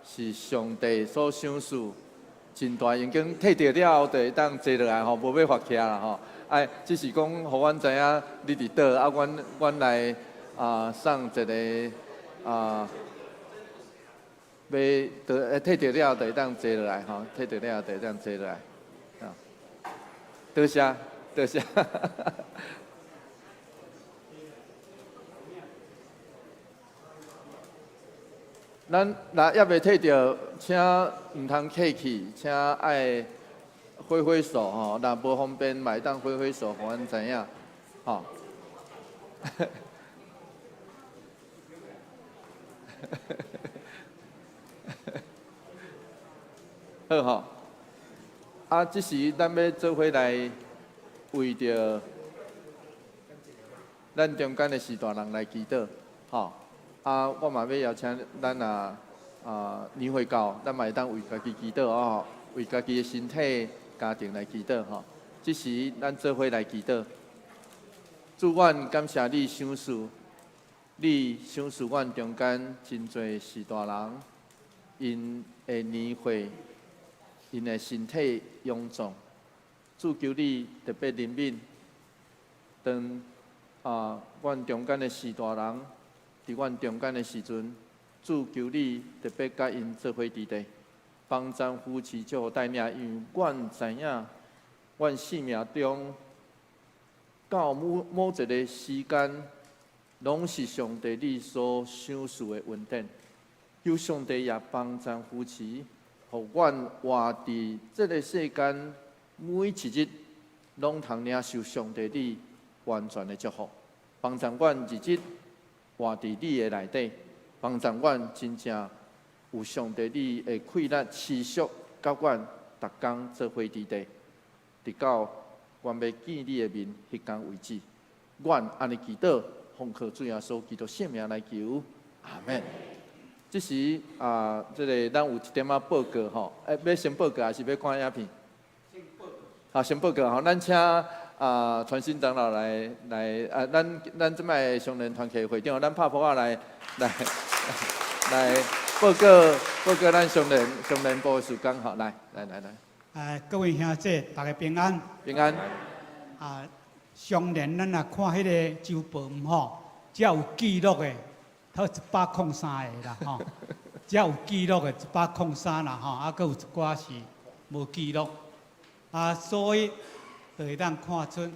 是上帝所賞賜真大榮光。提著了後就會當坐落來吼，無欲發徛啦吼。哎，只是講，予阮知影你佇佗，啊，阮阮來啊送一个啊，欲得提著了後就會當坐落來吼，提著了後就會當坐落來，啊，多謝，多謝。咱若猶未提著，請毋通客氣，請愛揮揮手吼，若無方便嘛會當揮揮手，予阮知影，吼。好吼，啊，這時咱欲做伙來為著咱中間的序大人來祈禱，吼。啊，我嘛欲邀請咱啊啊年歲到，咱嘛會當為家己祈禱哦，為家己的身體、家庭來祈禱吼。這時咱做伙來祈禱，主，阮感謝你賞賜，你賞賜阮中間真濟序大人，𪜶的年歲，𪜶的身體臃腫，主求你特別憐憫，當啊阮中間的序大人。佇阮中間的時陣，主求你特別佮𪜶做伙佇地，幫贊扶持祝福帶領，因為阮知影，阮生命中到某某一個時間，攏是上帝你所賞賜的恩典。求上帝也幫贊扶持，予阮活佇這个世間每一日，攏通領受上帝你完全的祝福，幫助阮日日活佇你的內底，幫助阮真正有上帝你的氣力持續佮阮逐工做伙佇地，直到阮欲見你的面彼工為止。阮按呢祈禱，奉靠主耶穌基督聖名來求，阿門。這時啊，這个咱有一點仔報告吼，欸，欲先報告還是欲看影片？好，先報告吼，咱請啊傳新長老來來啊，咱這擺雙連團契會長，咱拍噗仔來來來報告報告咱雙連部的事工吼，來來來來。各位兄弟，大家平安。平安。啊，雙連咱若看彼个週報吼，遮有記錄的，頭103個啦吼，遮有記錄的103啦吼，啊，閣有一寡是無記錄。啊，所以就會當看出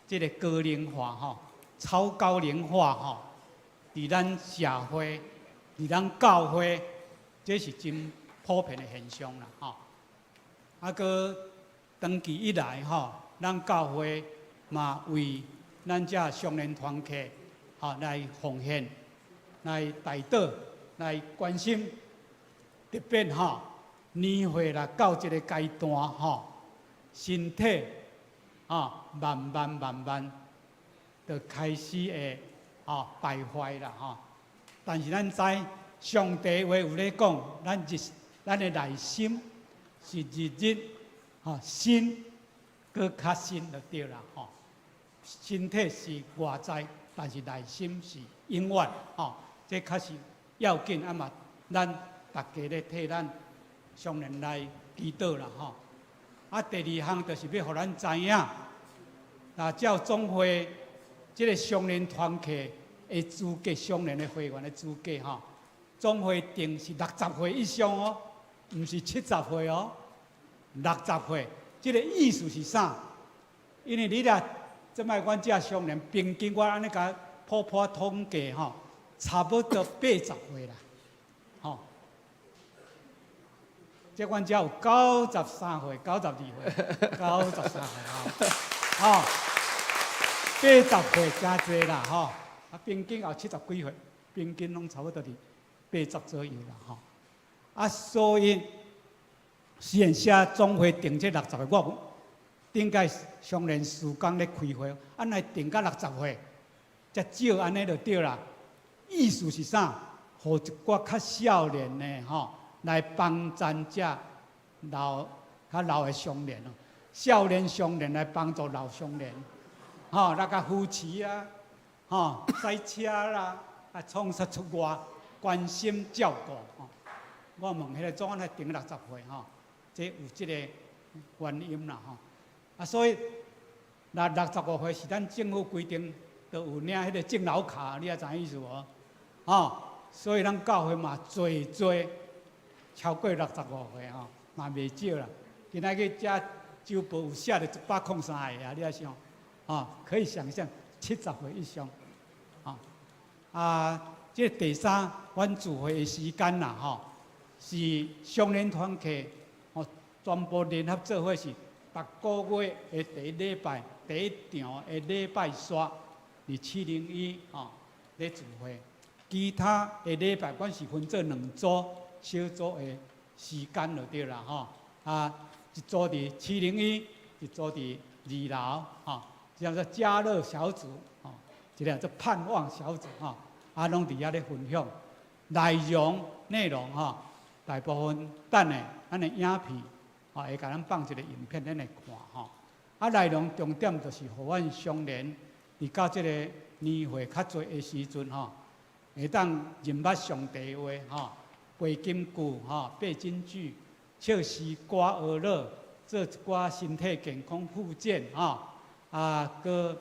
這个高齡化吼，超高齡化吼，佇咱社會、佇咱教會，這是真普遍的現象啦吼。啊，閣長期以來吼，咱教會嘛為咱遮雙連團契吼來奉獻、來代禱、來關心，特別吼年歲來到這个階段吼，身體啊慢慢慢慢就開始會啊敗壞啦吼。但是咱知上帝話有咧講，咱的內心是日日吼新，閣較新就對啦吼。身體是外在，但是內心是永遠吼。這確實要緊啊嘛，咱逐家咧替咱雙連來祈禱啦吼。啊，第二項就是欲予咱知影，若照總會這个雙連團契的資格，雙連的會員的資格吼，總會定是六十歲以上哦，毋是70歲哦，六十歲。這个意思是啥？因為你若這擺阮遮雙連平均，我按呢共普普統計吼，差不多80歲啦，吼。這阮遮有93歲、92歲、93歲吼，吼，80歲誠濟啦吼，啊平均有70幾歲，平均攏差不多佇八十左右啦吼。啊，所以雖然寫總會定這六十歲，我頂擺雙連事工咧開會，啊來定到六十歲，才少按呢就對啦。意思是啥？予一寡較少年的吼來幫贊這老較老的雙連哦，少年雙連來幫助老雙連，吼來共扶持啊，吼駛車啦，啊創啥出外關心照顧吼。我問彼个總按來定六十歲吼，這有這个原因啦吼。啊，所以65歲是咱政府規定，都有領彼个敬老卡，你也知影意思無？吼，所以咱教會嘛濟濟超過六十五歲吼，嘛袂少啦。今仔日遮週報有寫著103個啊，你愛想，吼，可以想象70歲以上，吼。啊，這第三，阮聚會的時間啦，吼，是雙連團契，吼，全部聯合做伙是逐個月的第一禮拜，第一場的禮拜三，佇701吼咧聚會。其他的禮拜，阮是分做兩組小組的時間就對啦，吼。啊，一組佇701，一組佇二樓，吼，叫做家樂小組，吼，一个叫做盼望小組，吼，啊，攏佇遐咧分享內容內容吼，大部分等下咱的影片，吼，會共咱放一个影片，咱會看吼。啊，內容重點就是予阮雙連佇到這个年歲較濟的時陣吼，會當認捌上帝話吼，背金句吼，背金句，唱詩歌學樂，做一寡身體健康復健吼，啊，閣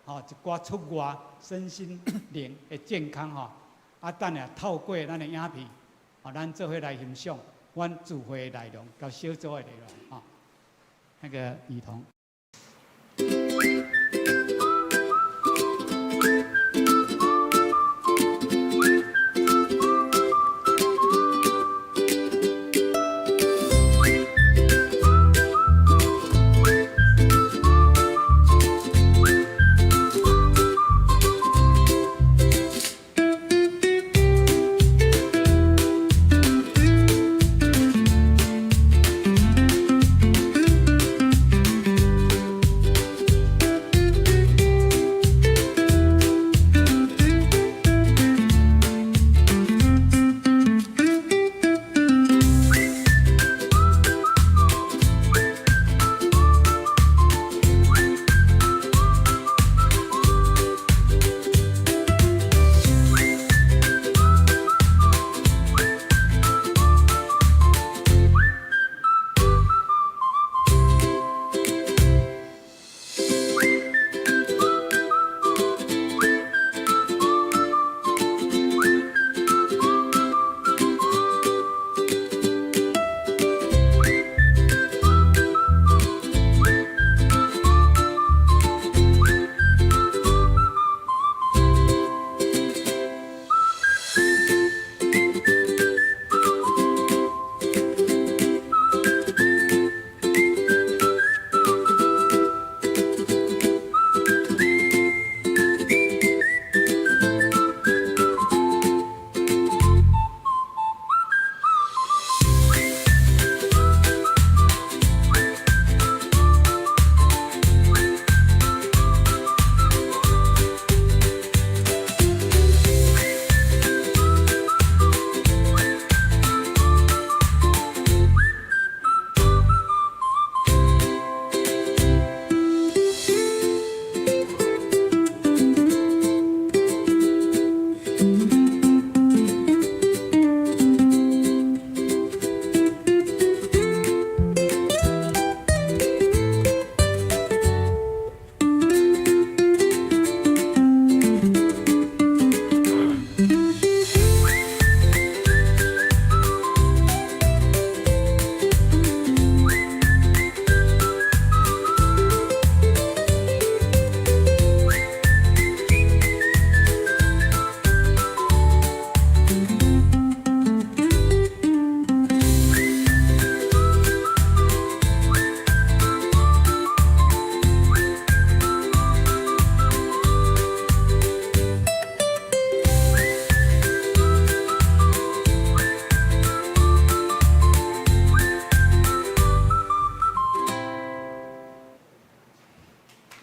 吼一寡出外身心靈的健康吼，啊，等下透過咱的影片，啊，咱做伙來欣賞阮聚會的內容，佮小組的內容，啊。那個雨桐。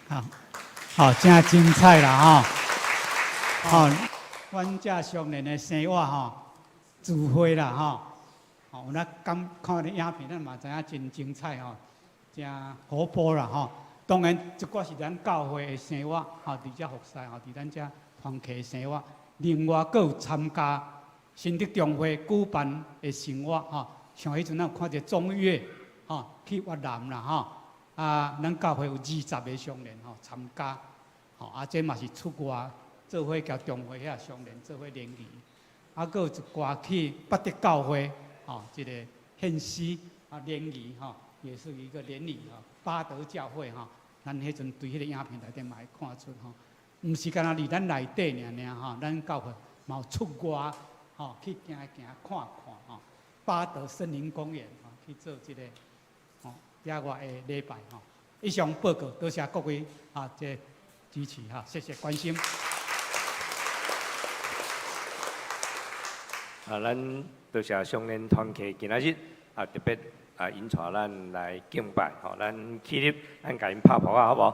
好，好，真精彩啦吼！好，阮遮上年的生活吼，聚會啦吼，吼，咱剛看的影片，咱嘛知影真精彩吼，真活潑啦吼。當然，這寡是咱教會的生活，吼，佇遮服侍吼，佇咱遮團契的生活。另外，閣有參加新竹中會舉辦的生活，吼，像彼陣咱有看著中越，吼，去越南啦，吼。啊，咱教會有20個少年吼參加，吼啊，這嘛是出外做伙共中會遐少年做伙聯誼，啊，閣有一寡去八德教會，吼，這個獻詩啊聯誼吼，也是一個聯誼吼，八德教會吼，咱彼陣對彼個影片內底嘛會看出吼，毋是干焦佇咱內底爾爾吼，咱教會嘛有出外吼去行行看看吼，八德森林公園吼去做這個。野外的禮拜吼，以上報告，多謝各位啊，這支持哈，謝謝關心。啊，咱多謝上年團契今仔日啊特別啊𪜶帶咱來敬拜吼，咱起立，咱共𪜶拍噗仔好無？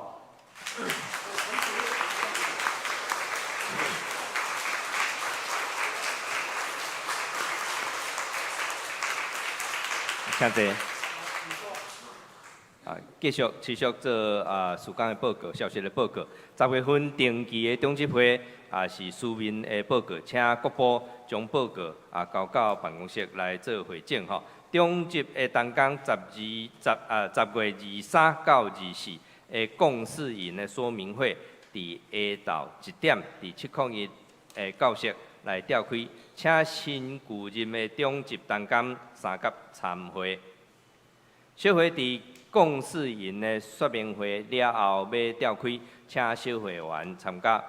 請坐。啊，繼續持續做啊，事工的報告、消息的報告。10月份定期的長執會啊，是書面的報告，請各部將報告啊交到辦公室來做匯整吼。長執的同工十二十啊10月23到24的共事營的說明會，佇下晝1點，佇701的教室，咱。來召開，請新舊任的長執同工三甲參會。小會佇共事營的說明會了後，欲召開，請小會員參加。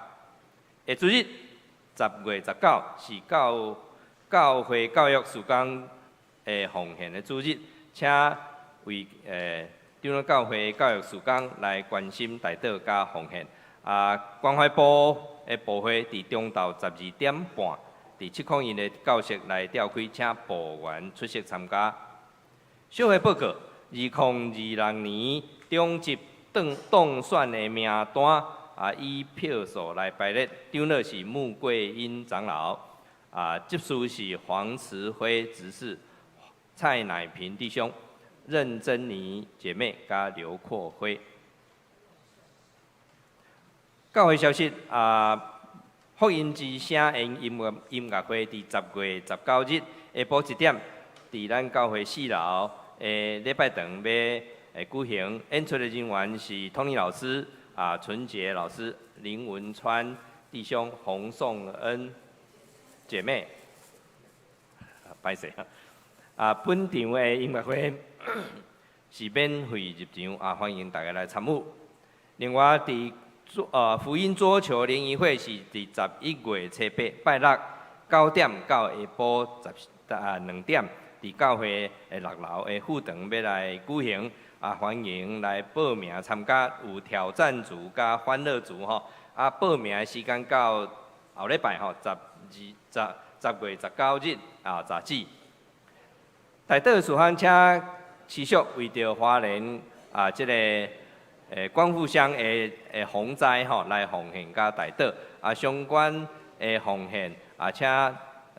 下主日10月19是教會教育事工的奉獻的主日，請為長老教會教育事工來關心代禱佮奉獻。啊，關懷部的部會佇中晝12點半，佇701的教室來召開，請部員出席參加。小會報告，2026年長執當選的名單啊，以票數來排列，長老是穆桂英長老，啊，執事是黃慈輝執事、蔡乃平弟兄、任珍妮姐妹佮劉闊輝。教會消息啊，福音之聲的音樂會佇10月19日下晡1點，佇咱教會四樓的禮拜堂欲舉行。演出的人員是托尼老師、啊純潔老師、林文川弟兄、洪頌恩姐妹。歹勢啊！本場的音樂會是免費入場啊，歡迎大家來參與。另外，佇福音桌球聯誼會是佇11月初八拜六9點到下晡2點，佇教會的六樓的副堂欲來舉行，啊，歡迎來報名參加，有挑戰組佮歡樂組吼，啊，報名的時間到後禮拜吼，10月19日啊，截止。代禱事項，請持續為著花蓮啊，這个光復鄉的洪災吼來奉獻佮代禱啊，相關的奉獻啊，請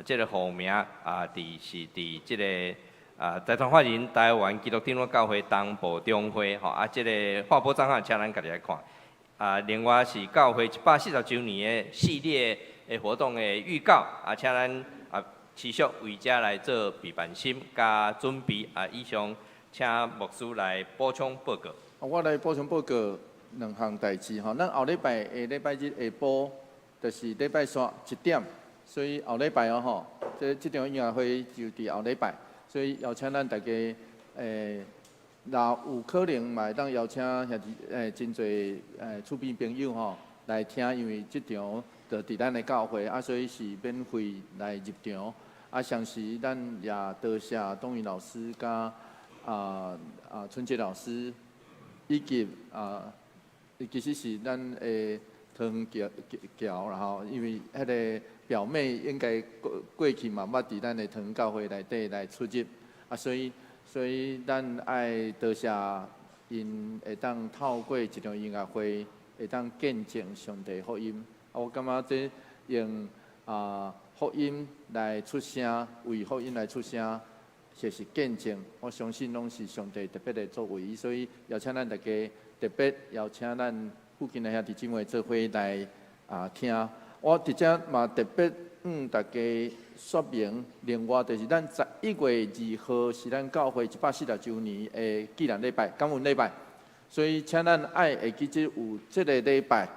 這个戶名啊，佇是佇這个啊，財團法人台灣基督長老教會東部中會吼啊，這个劃撥帳號請咱家己來看。啊，另外是教會140週年的系列的活動的預告啊，請咱啊持續為這來做備辦心佮準備啊。以上，請牧師來補充報告。我來補充報告兩項代誌吼，咱後禮拜下禮拜日下晡，就是禮拜三1點，所以後禮拜哦吼，這場音樂會就佇後禮拜，所以邀請咱大家，若有可能嘛會當邀請兄弟真濟厝邊朋友吼來聽，因為這場就佇咱的教會啊，所以是免費來入場。啊，同時咱也多謝東雲老師佮春傑老師。以及啊，其實是咱的桃園僑啦吼，因為彼个表妹應該過去嘛捌佇咱的桃園教會內底來出入，啊，所以咱愛多謝𪜶會當透過一場音樂會，會當見證上帝福音。啊，我感覺這用福音來出聲，為福音來出聲，就是見證，我相信攏是上帝特別的作為，所以邀請咱大家特別邀請咱附近的兄弟姊妹做伙來聽。我佇遮嘛特別向大家說明，另外就是咱11月2號是咱教會140週年的紀念禮拜、感恩禮拜，所以請咱愛會記得有這个禮拜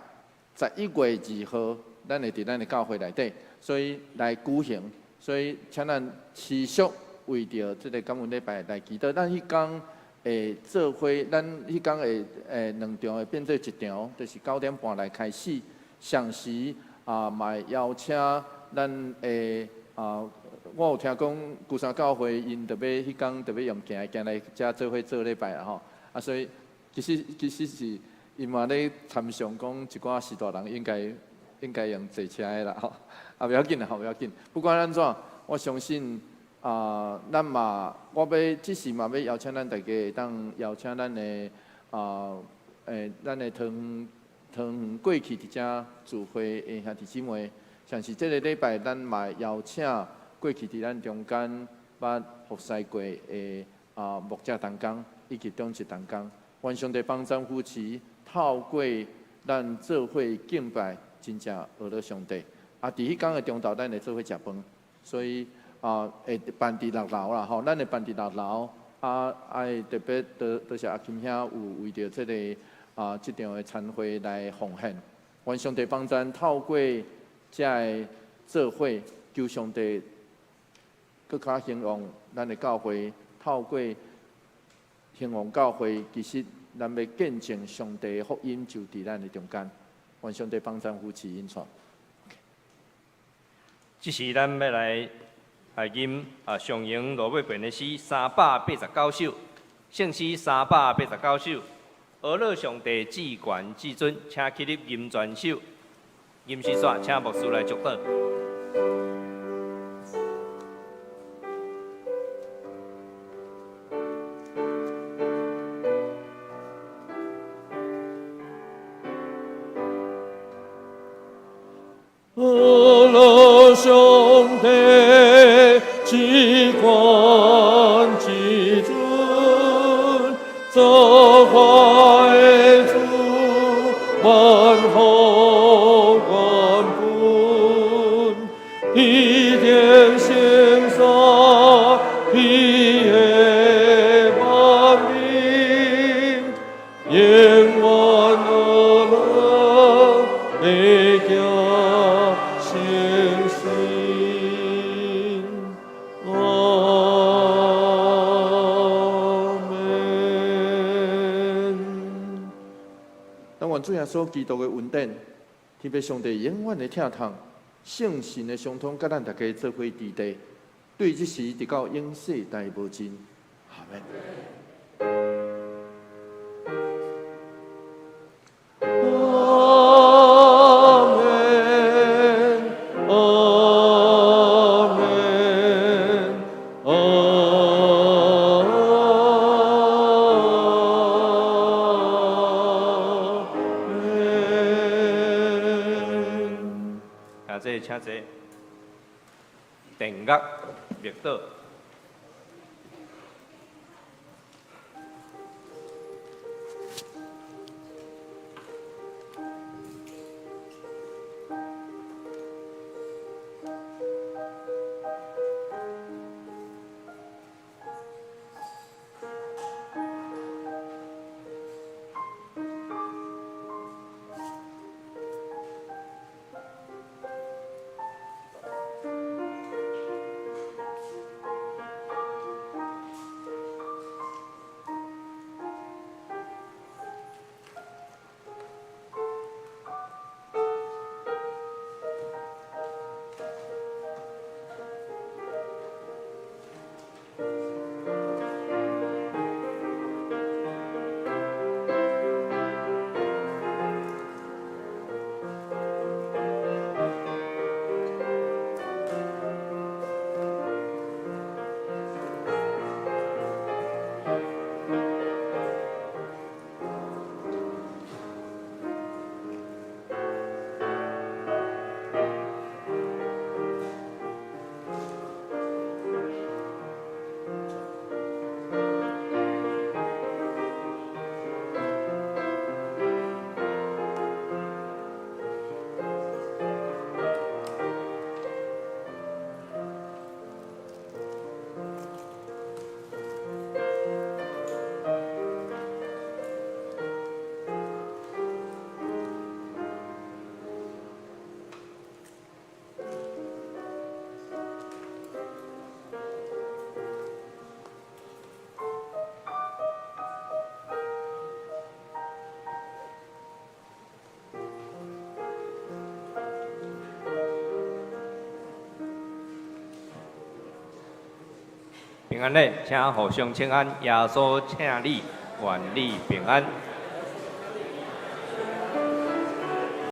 十一月二號，咱會佇咱的教會內底，所以來舉行，所以請咱持續為著這个感恩禮拜來祈禱。咱彼工會做伙，咱彼工會兩場會變做一場，就是9點半來開始。同時啊，嘛會邀請咱的啊，我有聽講龜山教會𪜶著欲彼工著欲用行行來遮做伙做禮拜啦吼。啊，所以其實是𪜶嘛咧參詳講一寡序大人應該用坐車的啦吼。啊，袂要緊啦吼，袂要緊。不管按怎，我相信啊，咱嘛，我欲這時嘛欲邀請咱大家會當邀請咱的桃園過去佇遮聚會的兄弟姊妹，像是這个禮拜，咱嘛邀請過去佇咱中間捌服侍過的牧者同工以及長執同工，願上帝幫贊扶持，透過咱做伙敬拜，真正學到上帝。啊，佇彼工的中晝，咱會做伙食飯，所以會辦佇六樓啦吼，咱會辦佇六樓。啊，愛特別多謝阿金兄有為著這場的餐會來奉獻，願上帝幫贊透過這个做伙，求上帝閣較興旺咱的教會，透過興旺教會，其實咱欲見證上帝的福音就佇咱的中間。願上帝幫贊扶持引帶。這時咱欲來來吟啊，上榮落尾篇的詩389首，聖詩三百八十九首。阿樂上帝至懸至尊，請起立吟全首。吟詩煞，請牧師來祝禱。阿樂上帝至懸至尊，造化的主，萬福萬本，地天星沙，地的萬民，永遠阿樂的行聖心。阿門。但願主耶穌基督的恩典，天父上帝永遠的疼痛，聖神的相通，佮咱大家做伙佇地，對這時直到永世代無盡。阿門。阿門，阿門，阿門。請坐，請坐。電樂默禱。平安咧，請互相請安，耶穌請你，願你平安。